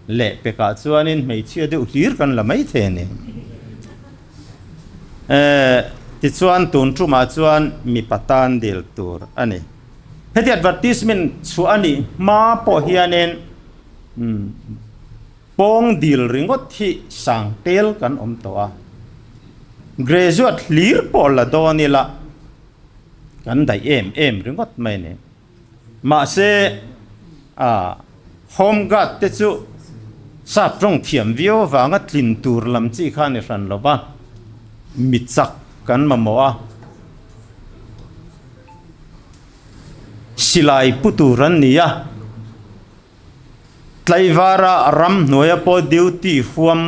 leh pekah chuanin hmeichhia deuh hlir kan la mai thei a ni. Tichuan tun tumah chuan mipa tan dil tur a ni. Heti advertisement chhuah a nih hma pawh hianin pawng dil ringawt hi sang tel kan awm tawh a. Graduate hlir pawh la dawn ila kan daih em em ringawt mai a ni. Mahse, Home Guard te chu sap tawng thiam viau avanga tlin tur lam chi kha a ni hran lo va, mi chak kan mamawh a, silai pu tur an ni a, tlaivara ramhnuaia pawh duty huam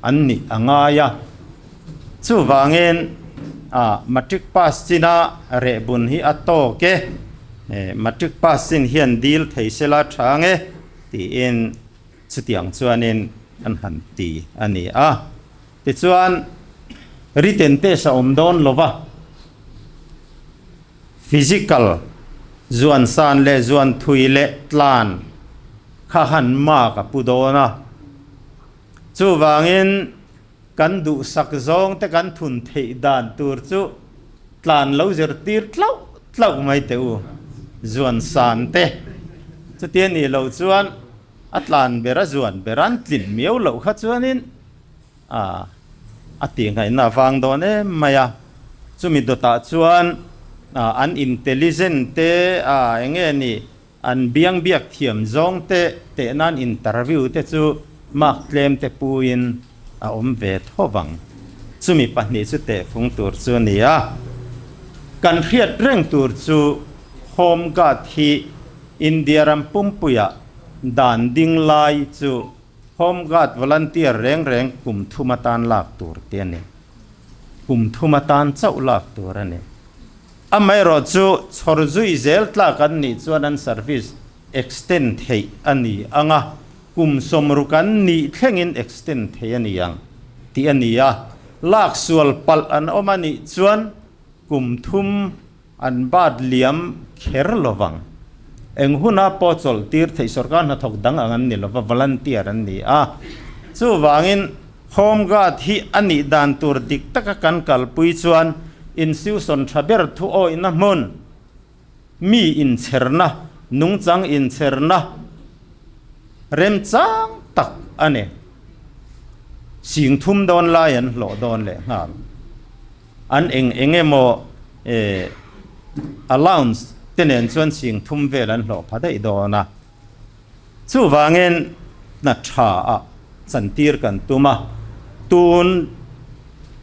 an nih a ngai a. Chuvangin matric pass china rehbun hi a tawk e, matric pass chin hian dil thei sela tha ang e tiin chutiang chuanin an han ti a ni a. Tichuan written test a awm dawn lo va, physical zuan san leh zuan thui leh tlan kha han mark a pu dawn a. Chuvangin Kan duhsak zawng te kan thun theih dan tur chu tlan lo zirtir tlauh tlauh mai teh u, zuan san te. Chutia nih loh chuan A tlan ber a zuan ber an tlin miau loh kha chuanin a a tihngaihna a vang dawn em mai a. Chumi dawtah chuan an intelligent te a eng nge ni an biang biak thiam zawng te teh nan interview te chu mark tlem te puiin a awm ve tho vang. Chumi pahnih chu tehfung tur chu a ni a. Kan hriat reng tur chu Home Guard hi India ram pumpuiah dan ding lai chu Home Guard volunteer reng reng kum thum atan lak tur te a ni. Kum thum atan chauh lak tur a ni. Amaherawh chu chhawr zui zel tlak an nih chuan an service extend theih a ni ang a, kum sawmruk an nih thlengin extend theih a ni ang tih a ni a. Lak sual palh an awm a nih chuan kum thum An bat liam kher lovang. Eng huna pawh chawlh tir theih sorkar hnathawk dang ang an ni lova, volunteer an ni a. Chuvangin Home Guard hi a nih dan tur dik taka kan kalpui chuan institution tha ber thu awihna hmun, mi inchherna, nungchang inchherna remchang tak a ni. Sing thum dawn lai an hlawh dawn leh nghal. An eng eng emaw allowance te nen chuan sing thum vel an hlawh pha daih dawn a. Chuvangin hna tha ah chantir kan tum a, tun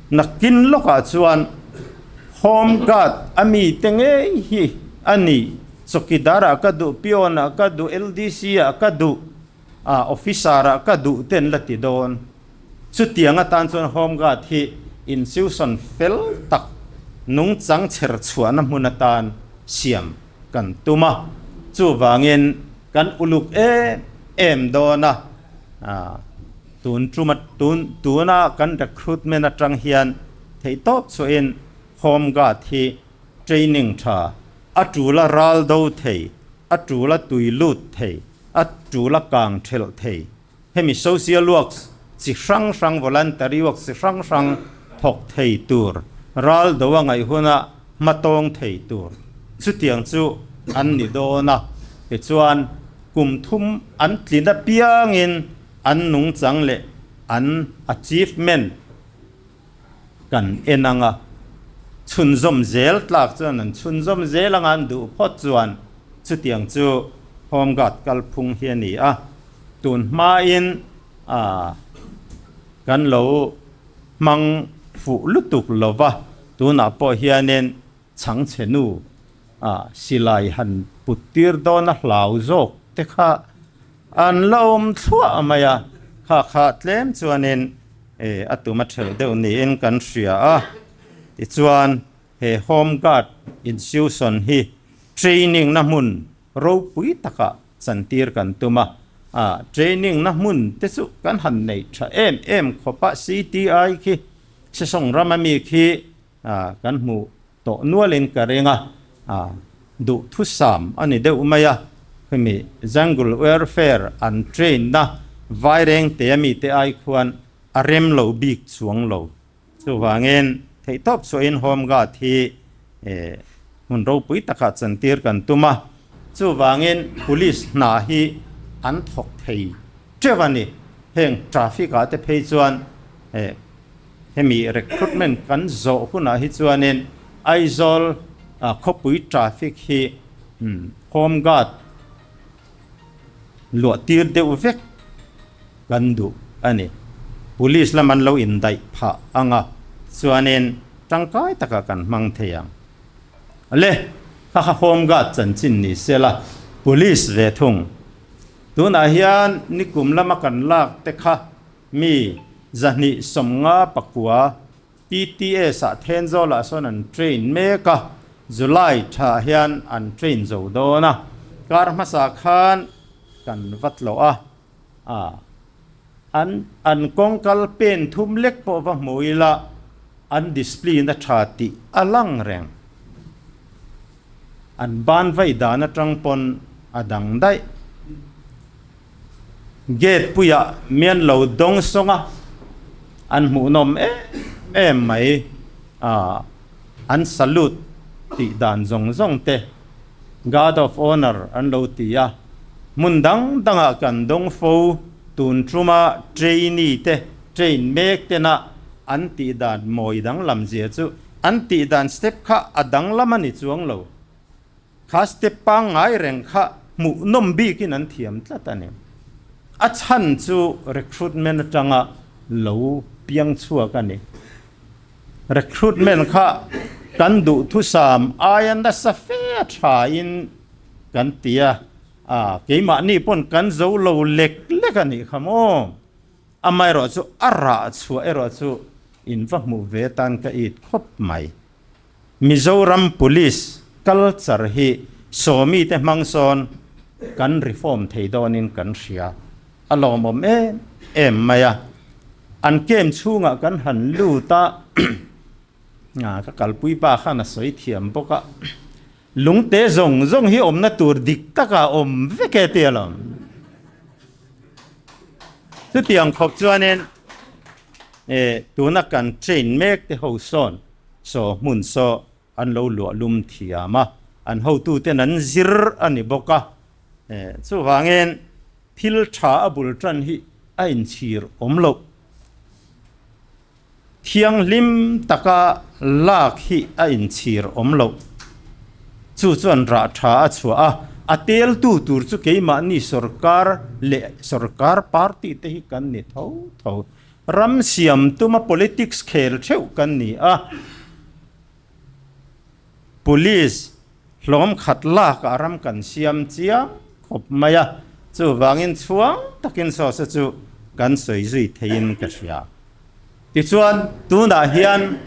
nakin lawkah chuan Home Guard a mite ngei hi a ni, Chawkidar ah ka duh, Peon ah ka duh, LDC ah ka duh, Officer ah ka duh te an la ti dawn. Chutiang atan chuan Home Guard hi institution fel tak nungchang chher chhuahna hmun atan siam kan tum a, chuvangin kan uluk em em dawn a, tun tuma tun tuna kan recruitment atang hian theihtawp chhuahin Home Guard hi training tha, a tula ral do thei, a tula tui lut thei, a tula kang thelh thei. Hemi social works chi hrang hrang, voluntary works chi hrang hrang thawk thei tur, ral do a ngaih huna hmatawng thei tur chutiang chu an ni dawn a. Tichuan, kum thum an tlin apiangin an nungchang leh an achievement kan en ang a, chhunzawm zel tlak chuan an chhunzawm zel anga an duh phawt chuan chutiang chu Home Guard kalphung hi a ni a. Tun hmain kan lo hmang fuh lutuk lo va, tunah pawh hianin chhangchhe nu silai han put tir dawn a hlau zawk te kha an la awm thluah mai a, kha kha tlem chuanin a tum a thelh deuh niin kan hria a. Tichuan he Home Guard institution hi training na hmun ropui takah chantir kan tum a, a training na hmun te chu kan han nei tha em em khawp a, CTI khi Sesawng rama mi khi kan hmuh tawh nualin ka ring a, duhthusam a ni deuh mai a, khumi jungle warfare an train na vaireng te ami te ai khuan a rem lo bik chuang lo. Chuvangin theihtawp chhuahin Home Guard hi hmun ropui takah chantir kan tum a, chuvangin Police hna hi an thawk thei teuh a ni. Heng traffic ah te phei chuan hemi recruitment kan zawh hunah hi chuanin Aizawl khawpui traffic hi Home Guard luah tir deuh vek kan duh a ni. Police lam an lo indaih phah ang a, chuanin tangkai takah kan hmang thei ang. Le, kha kha Home Guard chanchin ni se la, Police ve thung. Tunah hian nikum lama kan lak te kha mi 254 PTS ah Thenzawl ah sawn an train mek a, July tha hian an train zo dawn a, kar hmasa khan kan va tlawh a, ah an an kawngkal pen thum lek pawh va hmu ila an discipline a tha tih a lang reng. An ban vai dan atang pawn a dang daih. Gate puiah mian lo dawng sawng a, an hmuhnawm em em mai a, an salute tih dan zawng zawng te, Guard of Honour an lo ti a, Hmun dang dangah kan dawng fo, tun tuma trainee te train mek tena an tih dan mawi danglam zia chu an tih dan step kha a danglam a ni chuang lo. Kha step pangngai reng kha hmuhnawm bikin an thiam tlat a ni. A chhan chu recruitment atanga lo piang chhuak a ni. Recruitment kha kan duhthusam aia nasa fe a thain kan ti a, a keimahni pawn kan zo lo lek lek a nih kha maw? Amaherawhchu a rah chhuah erawh chu in va hmuh ve tan ka it khawp mai. Mizoram Police culture hi sawmi te hmang sawn kan reform thei dawnin kan hria. A lawmawm em em mai a. An camp chhungah kan han lut a, ka kalpui pa khan a sawi thiam bawk a, lungte zawng zawng hi awmna tur dik takah awm vek e tia lo. Chutiang khawp chuanin tuna kan train mek te ho sawn saw hmun saw an lo luah lum thiam a, an hotuten an zir a ni bawk a. Chuvangin thil tha a bul tan hi a inchhir awm loh. Thianghlim taka lak hi a inchhir awm loh. Chu chuan rah tha a chhuah a, a teltu tur chu keimahni sorkar leh sorkar party te hi kan ni tho tho. Ram siam tuma politics khel theuh kan ni a, Police hlawm khat lakah ram kan siam chiang khawp mai a, chuvangin chhuang takin sawsa chu kan sawi zui theiin ka hria. Tichuan, tunah hian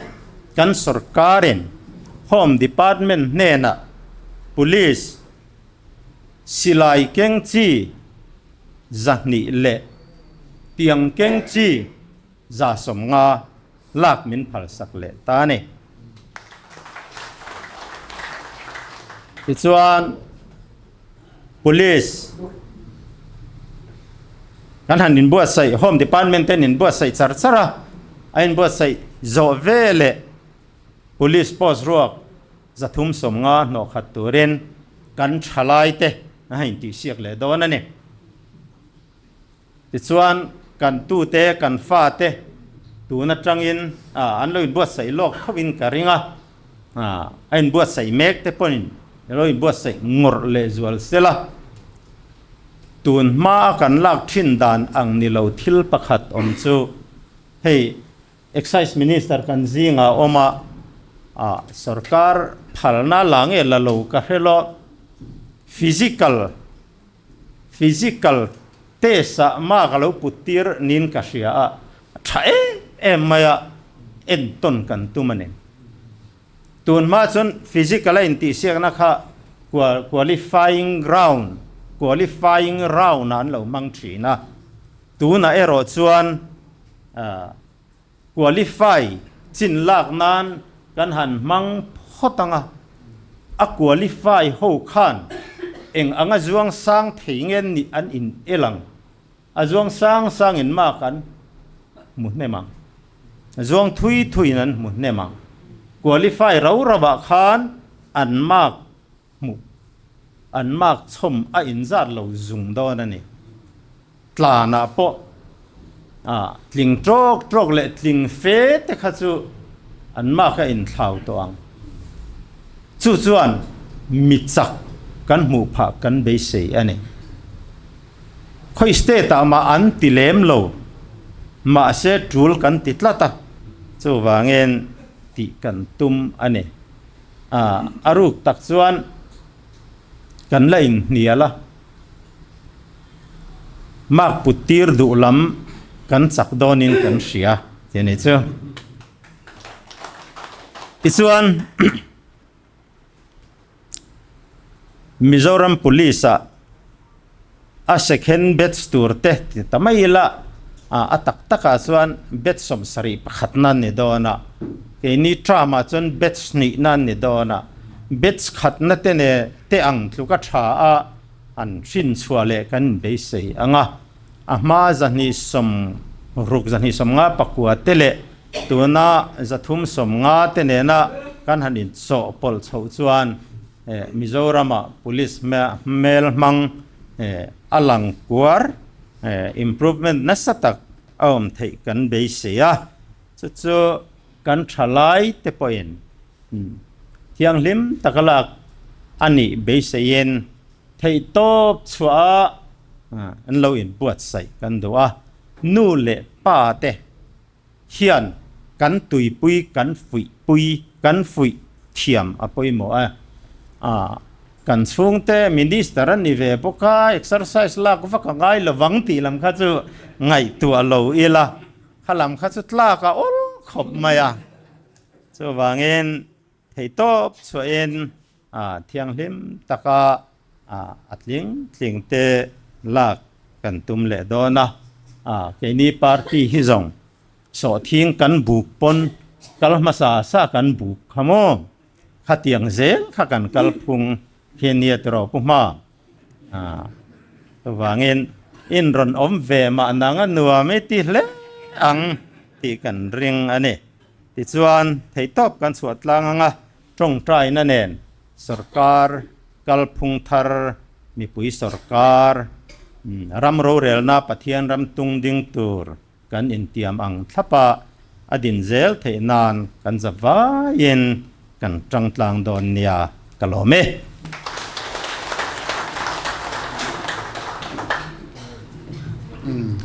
kan sorkarin Home Department hnenah Police silai keng chi 200 leh tiang keng chi 150 lak min phalsak leh ta a ni. Tichuan, Police kan han inbuatsaih, Home Department ten inbuatsaih char char a, a inbuatsaih zawh ve leh Police post ruak 350 hnawh khat turin kan thalaite a intihsiak leh dawn a ni. Tichuan, kan tute, kan fate tun atangin an lo inbuatsaih lawk thovin ka ring a, a inbuatsaih mek te pawhin a lo inbuatsaih ngawrh leh zual sel a. Tun hmaa kan lak thin dan ang ni lo thil pakhat awm chu hei Excise Minister kan zingah awm a, sorkar phalna la nge la lo ka hre lo, physical Physical test ah mark a lo put tir niin ka hria a, a tha em em mai a, entawn kan tum a ni. Tun hma chuan physical a intihsiakna kha qualifying round, qualifying round ah an lo hmang thin a, tunah erawh chuan Qualify chin lak nan kan han hmang phawt ang a, a qualify ho khan eng anga zuang sang thei nge nih an in el ang, a zuang sang sang in mark an hmu hnem ang, zuang thui thui in an hmu hnem ang, qualify rau rau ah khan an mark hmuh an mark chhawm a inzat lo zung dawn a ni. Tlanah pawh a tling tawk tawk leh tling fe te kha chu an mark a inthlau tawh ang. Chu chuan mi chak kan hmuh phah kan beisei a ni. Khawi state ah mah an ti lem lo, mahse tul kan ti tlat a, chuvangin tih kan tum a ni. A ruk tak chuan kan la inhnial a, mark put tir duh lam kan chak dawnin kan hria tih a ni chu. Tichuan Mizoram Police ah a second batch tur te ti ta mai ila a tak takah chuan batch 71 na ni dawn a, keini term ah chuan batch hnih na ni dawn a, batch khatna te ne te ang tluk a tha a an hrin chhuah leh kan inbeisei ang a, a hma 260 259 te leh tuna 350 te nena kan han inchawhpawlh chhoh chuan Mizorama Police hmel hmang. a lang kuar improvement nasa tak a awm theih kan beisei a, chu chu kan thalai te pawhin thianghlim taka lak a nih beiseiin theihtawp chhuah a an lo inbuatsaih kan duh a, nu leh pa te hian kan tuipui kan fuihpui kan fuih thiam a pawimawh a, ah kan chhungte minister a ni ve bawk a, exercise lak vak a ngai lovang tih lam kha chu ngaihtuah lo ila, kha lam kha chu tlak a awl khawp mai a, chuvangin Theihtawp chhuahin thianghlim taka a tling tling te lak kan tum leh dawn a, keini party hi zawng sawhthing kan buk pawn kal hmasa sa kan buk kha maw, khatiang zel kha kan kalphung hi nia tiraw pu hma. Chuvangin in rawn awm ve mah nang a nuam i ti hle ang tih kan ring a ni. Tichuan, theihtawp kan chhuah tlang anga tawngtaina nen sorkar kalphung thar, mipui sorkar, ram rorelna Pathian ram tung ding tur kan intiam ang thlapa a din zel theih nan kan za vaiin kan tang tlang dawn nia ka lawm e.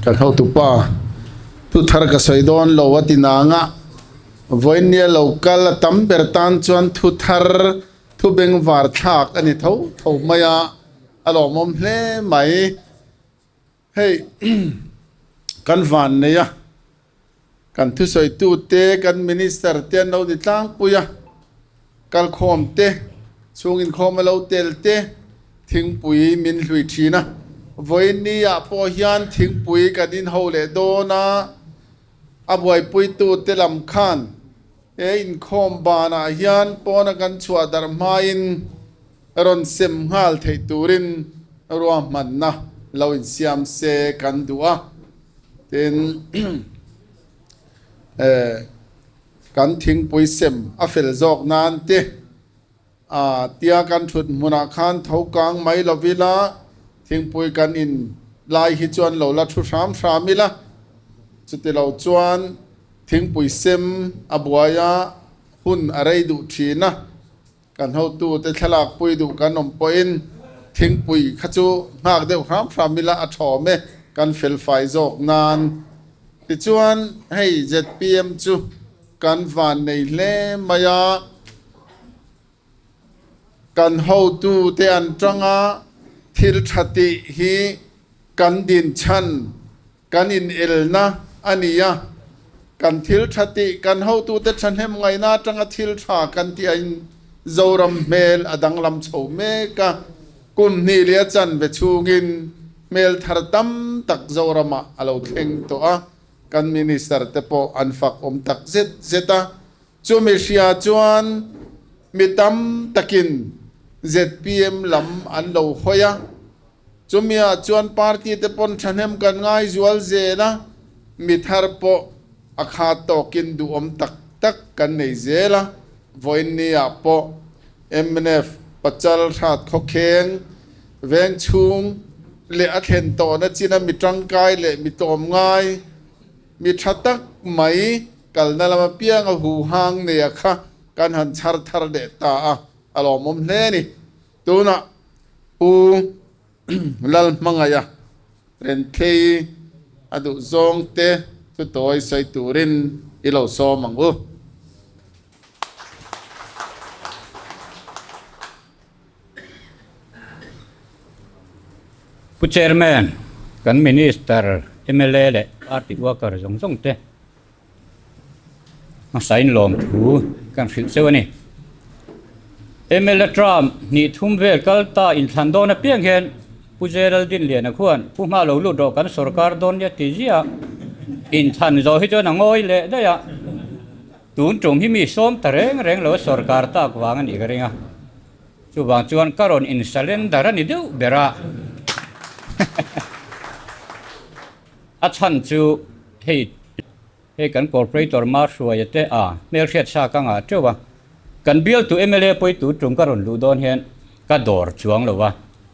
Kan hotupa thu thar ka sawi dawn lo a ti nang a, vawinia lo kal a tam ber tan chuan thu thar thu bengvar thlak a ni tho tho mai a, a lawmawm hle mai. Hei kan van nei a, kan thusawitute, kan minister te an lo ni tlangpui a, kalkhawm te, chhung inkhawm a lo tel te, thingpui min hlui thin a. Vawiin ah pawh hian thingpui kan inho leh dawn a, a buaipuitute lam khan he inkhawm banah hian pawna kan chhuah darh hmain rawn sem nghal theih turin ruahmanna lo insiam se kan duh a, tin kan thingpui sem a fel zawk nan te tia kan thut hmunah khan tho kang mai lovila thingpui kan in lai hi chuan lo la thu hram hram ila, chuti lo chuan thingpui sem a buai a hun a rei duh thin a. Kan hotute thlalak pui duh kan awm pawhin thingpui kha chu nghak deuh hram hram ila a thawm e, kan felfai zawk nan. Tichuan hei zpm chu kan van nei hle mai a, kan hotute an tang a, thil tha tih hi kan dinchhan Kan inelna a ni a, kan thil tha tih kan hotute thahnem ngaihna atanga thil tha kan tih aiin Zoram hmel a danglam chho mek a, kum hnih leh a chanve chhungin hmel thar tam tak Zoramah a lo thleng tawh a, kan Minister te pawh an fak awm tak zet zet a, chumi hria chuan mi tam takin zpm lam an lo hawi a. Chumia chuan party te pawn thahnem kan ngai zual zel a, mi thar pawh a khat tawkin duhawm tak tak kan nei zel a, vawiinni ah pawh mnf pachal hrat khawkheng veng chhung leh a thlen tawhna china mi tangkai leh mi tlawm ngai mi tha tak mai kalna lam apianga huhang neia kha kan han chhar thar leh ta a, a lawmawm hle a ni. Tunah Pu Lalhmangaia Renthei a duh zawng te chu tawi sawi turin i lo sawm ang u. Pu Chairman, kan Minister, mla leh party worker zawng zawng te Hmasain lawmthu kan hrilh cheu a ni. Mla Trump hnih thum vel kal ta inthlan dawn apiang hian Pu Geraldine Liana khuan Pu Hma lo lut rawh kan sorkar dawn nia ti ziah inthlan zawh hi chuan a ngawi leh daih a, tun tum hi mi sawm ta reng reng lo a sorkar tak vang a nih ka ring a, chuvang chuan ka rawn in surrender a ni deuh ber a. A chhan chu hei hei kan corporator ma hruaia te a hmelhriat sa ka ngah teuh a, kan bialtu mla pawitu tum ka rawn luh dawn hian ka dawr chuang lo a,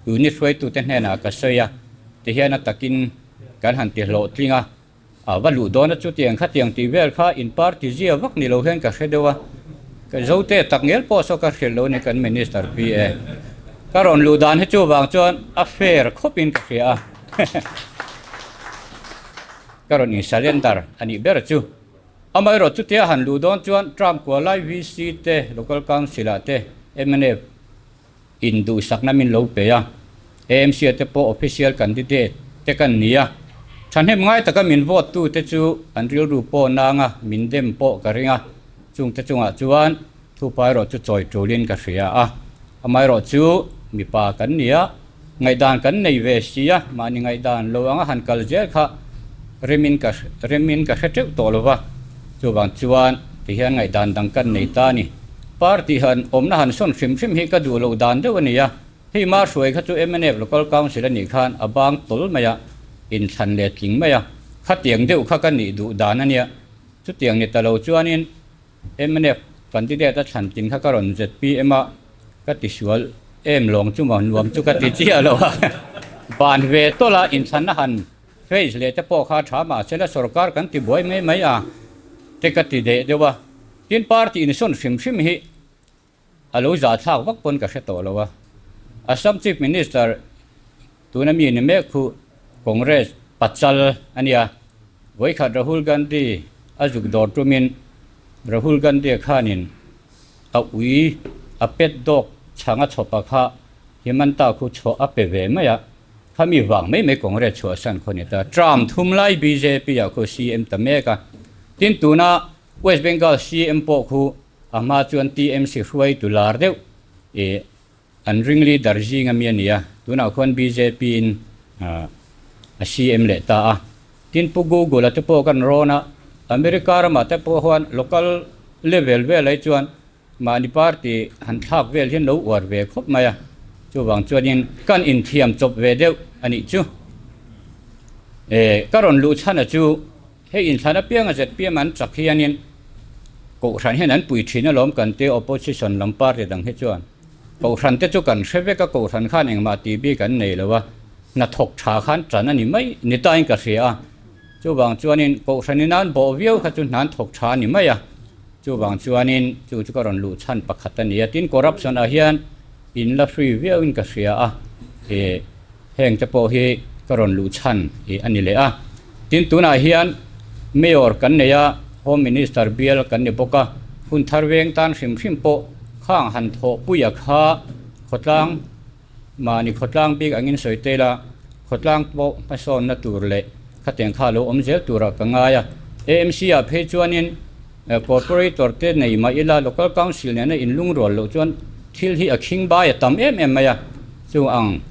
unit hruaitute hnenah ka sawi a, Ti hian a takin kan han ti hlawhtling a, a va luh dawn a chutiang khatiang tih vel kha in party zia vak ni lo hian ka hre deuh a, ka zote tak ngel pawh saw ka hrilh lo a ni kan Minister PA. Ka rawn luh dan hi chuvang chuan a fair khawpin ka hria a, ka rawn in surrender a nih ber chu. Amaherawh chutia han luh dawn chuan term kua lai VC te, Local Council ah te, mnf, in duhsakna min lo pe a, AMC a te pawh official candidate te kan ni a, thahnem ngai taka min vote tu te chu an rilru pawh nang a, min dem pawh ka ring a, chung te chungah chuan thupa erawh chu chawi tulin ka hria a, amaherawh chu mipa kan ni a, ngaihdan kan nei ve si a, mahni ngaihdan lo anga han kal zel kha remin ka remin ka hre teuh tawh lo va, chuvang chuan tihian ngaihdan dang kan nei ta a ni. Party han awmna han sawn hrim hrim hi ka duh loh dan deuh a ni a, hei ma hruai kha chu mnf Local Council a nih khan a bang tawl mai a, inthlan leh tling mai a, khatiang deuh kha ka nih duh dan a nia. Chutiang ni ta lo chuanin mnf candidate a thlan tling kha ka rawn zpm a, ka tisual em lawng chu maw nuam chu ka ti chiah lo a, ban ve tawlh a inthlanna han face leh te pawh kha a tha mahse la sorkar kan ti buai mai mai a te ka ti deh deuh a. Tin party insawn hrim hrim hi a lo zahthlak vak pawn ka hre tawh lo a. Assam Chief Minister tuna mi ni mek khu Congress pachal a nia. Vawikhat Rahul Gandhi a zuk dawr tumin Rahul Gandhi khanin a ui a pet dawk chhang a chhawpa kha Himanta khu chhuah a pe ve mai a. Khami vang mai mai Congress chhuahsan khaw ni ta. Term thum lai bjp ah khu CM ta mek a. Tin tuna West Bengal CM pawh khu a hma chuan TMC hruaitu lar deuh ih an ring leader zing ami a ni a, tunah khuan bjp in a CM leh ta a. Tin Pu Google a te pawh kan rawn a, America ramah te pawh huan local level vel ai chuan mahni party han thlak vel hian lo uar ve khawp mai a, chuvang chuanin kan inthiam chawp ve deuh a nih chu. Ka rawn luh chhan a chu. Hei inthlan apianga zpm an chak hianin Kohhran hian an pui thin alawm kan tia opposition lam party dang hi chuan Kohhran te chu kan hre vek a, Kohhran khan engmah tih bik an nei lo a, hnathawk tha khan tan a ni mai ni tain ka hria a, chuvang chuanin Kohhran in an bawh viau kha chu hna an thawk tha a ni mai a, chuvang chuanin chu chu ka rawn luh chhan pakhat a ni a, tin corruption ah hian in la hrui viauin ka hria a, ih heng te pawh hi ka rawn luh chhan ih a ni leh a. Tin, tunah hian Mayor kan nei a, Home Minister bial kan ni bawk a, hun thar veng tan hrim hrim pawh khang han thawhpuia kha khawtlang mahni khawtlang bik angin sawi tel a, khawtlang pawh hmasawnna tur leh khatiang kha lo awm zel turah ka ngai a. AMC ah phei chuanin Corporator te nei mah ila Local Council nena inlungrual loh chuan thil hi a khing bai a tam em em mai a, chung ang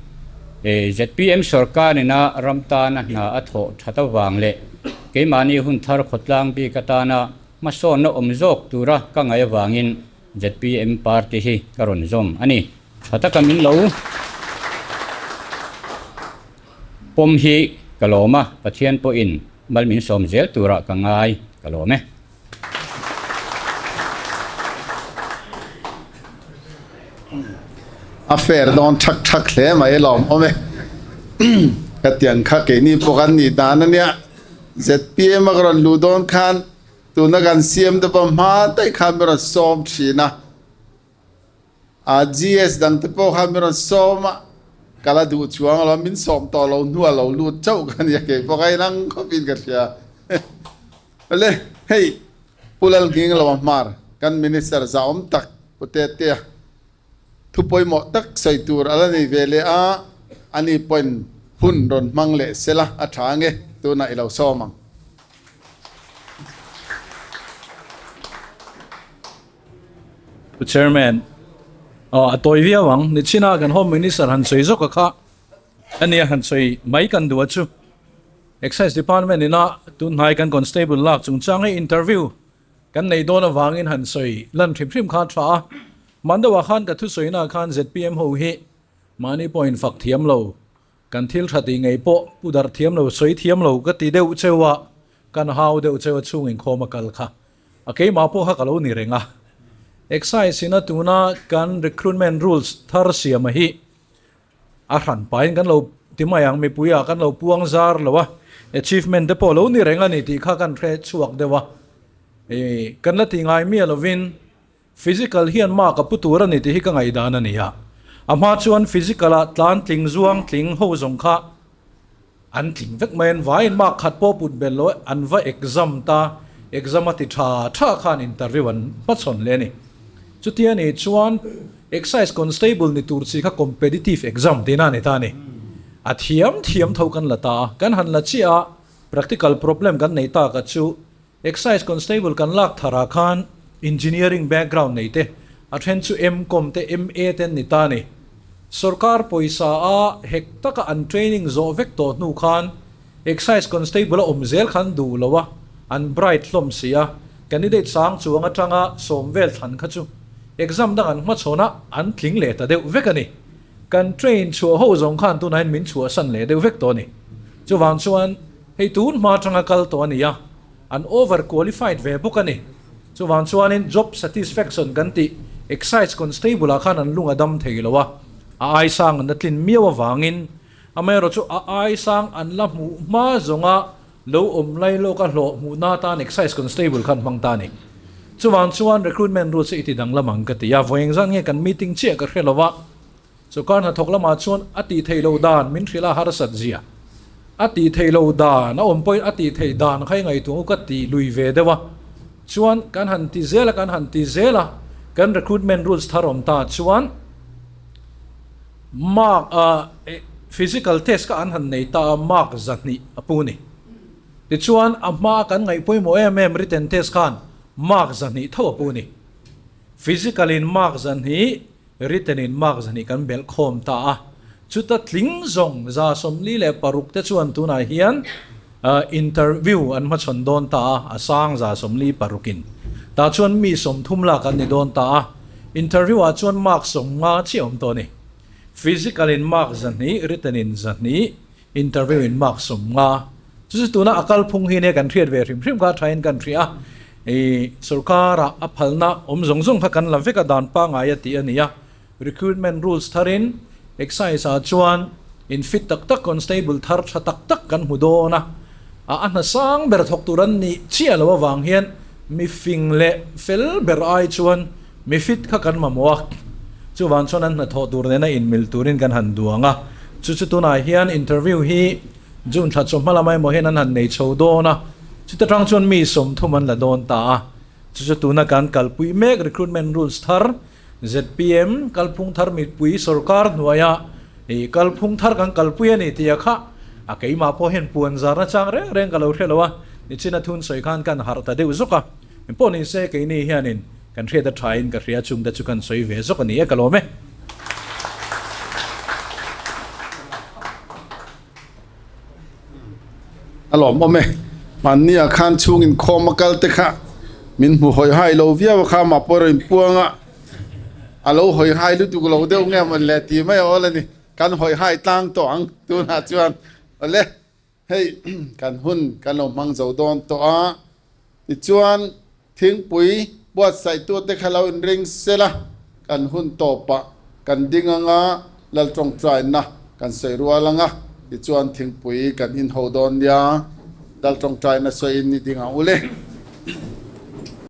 zpm sorkar ina ram tana hna a thawh that avang leh keimahni hun thar khawtlang bik atana hmasawnna awm zawk tura ka ngaih avangin zpm party hi ka rawn zawm a ni. Tha taka min lo pawm hi ka lawm a, Pathian pawhin mal min sawm zel turah ka ngai ka lawm e. A fair dawn thak thak hle mai lawm awm e. Ka tiang kha keini pawh kan nih dan a nia. ZPM a ka rawn luh dawn khan tuna kan CM te pawh hma daih khan min rawn sawm thin a. A GS dang te pawh khan min rawn sawm a, ka la duh chuang alawm, min sawm tawh lo hnu a lo lut chauh ka nia kei pawh ka inang khawpin ka hria. Awle hei Pu Lalnging lo a hmar kan Minister zahawm tak Pu Tetea thu pawimawh tak sawi tur a la nei ve leh a, ani pawhin hun rawn hmang leh sela a tha ange tunah i lo sawm ang. Pu Chairman, aw a tawi viau ang, nichina kan Home Minister han sawi zawk a kha ania han sawi mai kan duh a chu. Excise Department ina tunhnai kan Constable lak chungchang hi interview kan nei dawn avangin han sawi lan hrim hrim kha a tha a. Mandawah khan ka thusawina khan zpm ho hi mahni pawhin fak thiam lo, kan thil tha tih ngei pawh pu darh thiam lo, sawi thiam lo ka ti deuh cheu a, kan hau deuh cheu a chhung inkhawm a kal kha. A keimah pawh kha ka lo ni reng a. Excise ina tuna kan recruitment rules thar siama hi a hran pahin kan lo ti mai ang mipui ah kan lo puang zar lo a, achievement te pawh lo ni reng a ni tih kha kan hre chhuak deuh a, ih kan la ti ngai miah lovin physical hian mark a pu tur a ni tih hi ka ngaihdan a ni a, a hma chuan physical ah tlan tling zuang tling ho zawng kha an tling vek mai an vaiin mark khat pawh put belh lo an va exam ta, exam a ti tha tha khan interview an hmachhawn leh a ni. Chutia ni chuan Excise Constable ni tur chi kha competitive exam tihna a ni ta a ni. A thiam thiam tho kan la ta a, kan han la chiah a, practical problem kan nei tak a chu Excise Constable kan lak tharah khan engineering background nei te, a then chu M.Com te MA te an ni ta a ni. Sorkar pawisa a hek taka an training zawh vek tawh hnu khan Excise Constable a awm zel khan duh lo a, an bright hlawm si a, candidate sang chuang atanga sawm vel thlan kha chu exam dang an hmachhawn a, an tling leh ta deuh vek a ni. Kan train chhuah ho zawng khan tunah hian min chhuahsan leh deuh vek tawh a ni. Chuvang chuan hei tun hma atanga kal tawh a ni a, an over qualified ve bawk a ni. Chuvang chuanin job satisfaction kan tih Excise Constable ah khan an lung a dam thei lo a, a ai sang an la tlin miau avangin Amaherawh chu a ai sang an la hmuh hma zawnga lo awm lai lawka hlawh hmuhna atan Excise Constable khan hmang ta a ni. Chuvang chuan recruitment rules hi i ti danglam ang ka ti a, vawi engzat nge kan meeting chiah ka hre lo va, sawrkar hnathawk lamah chuan a tih theih loh dan min hrilh a harsat zia, a tih theih loh dan a awm pawhin a tih theih dan kha i ngaihtuah u ka ti lui ve deuh a, chuan kan han ti zel a kan han ti zel a, kan recruitment rules thar awm ta chuan, Mark a physical test kha an han nei ta a, mark 200 a pu ni. Tichuan a hma kan ngaih pawimawh em em written test khan mark 200 tho a pu ni. Physical in mark 200, written in mark 200 kan belh khawm ta a. Chuta tling zawng 46 te chuan tunah hian interview an hmachhawn dawn ta a, a sang 46 in. Tah chuan mi 30 lak an ni dawn ta a, interview ah chuan mark 50 chiah awm tawh a ni. Physical in mark 200, written in 200, interview in mark 50. Chu chu tuna a kalphung hi nia kan hriat ve hrim hrim kha thain kan hria a, ih sorkara a phalna awm zawng zawng kha kan la vek a dan pangngai a tih a ni a. Recruitment rules tharin Excise ah chuan in fit tak tak constable thar tha tak tak kan hmu dawn a, a hna sang ber thawk tur an nih chiah loh avang hian mi fing leh fel ber ai chuan mi fit kha kan mamawh a, chuvang chuan an hnathawh tur nena inmil turin kan han duang a, chu chu tunah hian interview hi June thla chawhma lamah emaw hian an han nei chho dawn a, chuta tang chuan mi 30 an la dawn ta a, chu chu tuna kan kalpui mek recruitment rules thar Zpm kalphung thar mipui sorkar hnuaia ih kalphung thar kan kalpui a ni tih a kha a keimah pawh hian puan zarna chang reng reng ka lo hre lo a, nichina thun sawi khan kan harh ta deuh zawk a, engpawh ni se keini hianin kan hriat a thain ka hria chungte chu kan sawi ve zawk a ni e ka lawm e. A lawmawm e. Hmanni ah khan chhung inkhawm a kal te kha min hmu hawi hai lo viau a kha mah pawh erawh inpuang a, a lo hawi hai lutuk lo deuh nge mawn le ti mai a awl a ni. Kan hawi hai tlang tawh ang tunah chuan awle hei kan hun kan lo hmang zo dawn tawh a, tichuan thingpui buatsaih tute kha lo inring sela kan hun tawpah kan ding anga lal tawngtaina kan sawi rual anga tichuan thingpui kan inho dawn nia lal tawngtaina sawiin ni ding ang ule.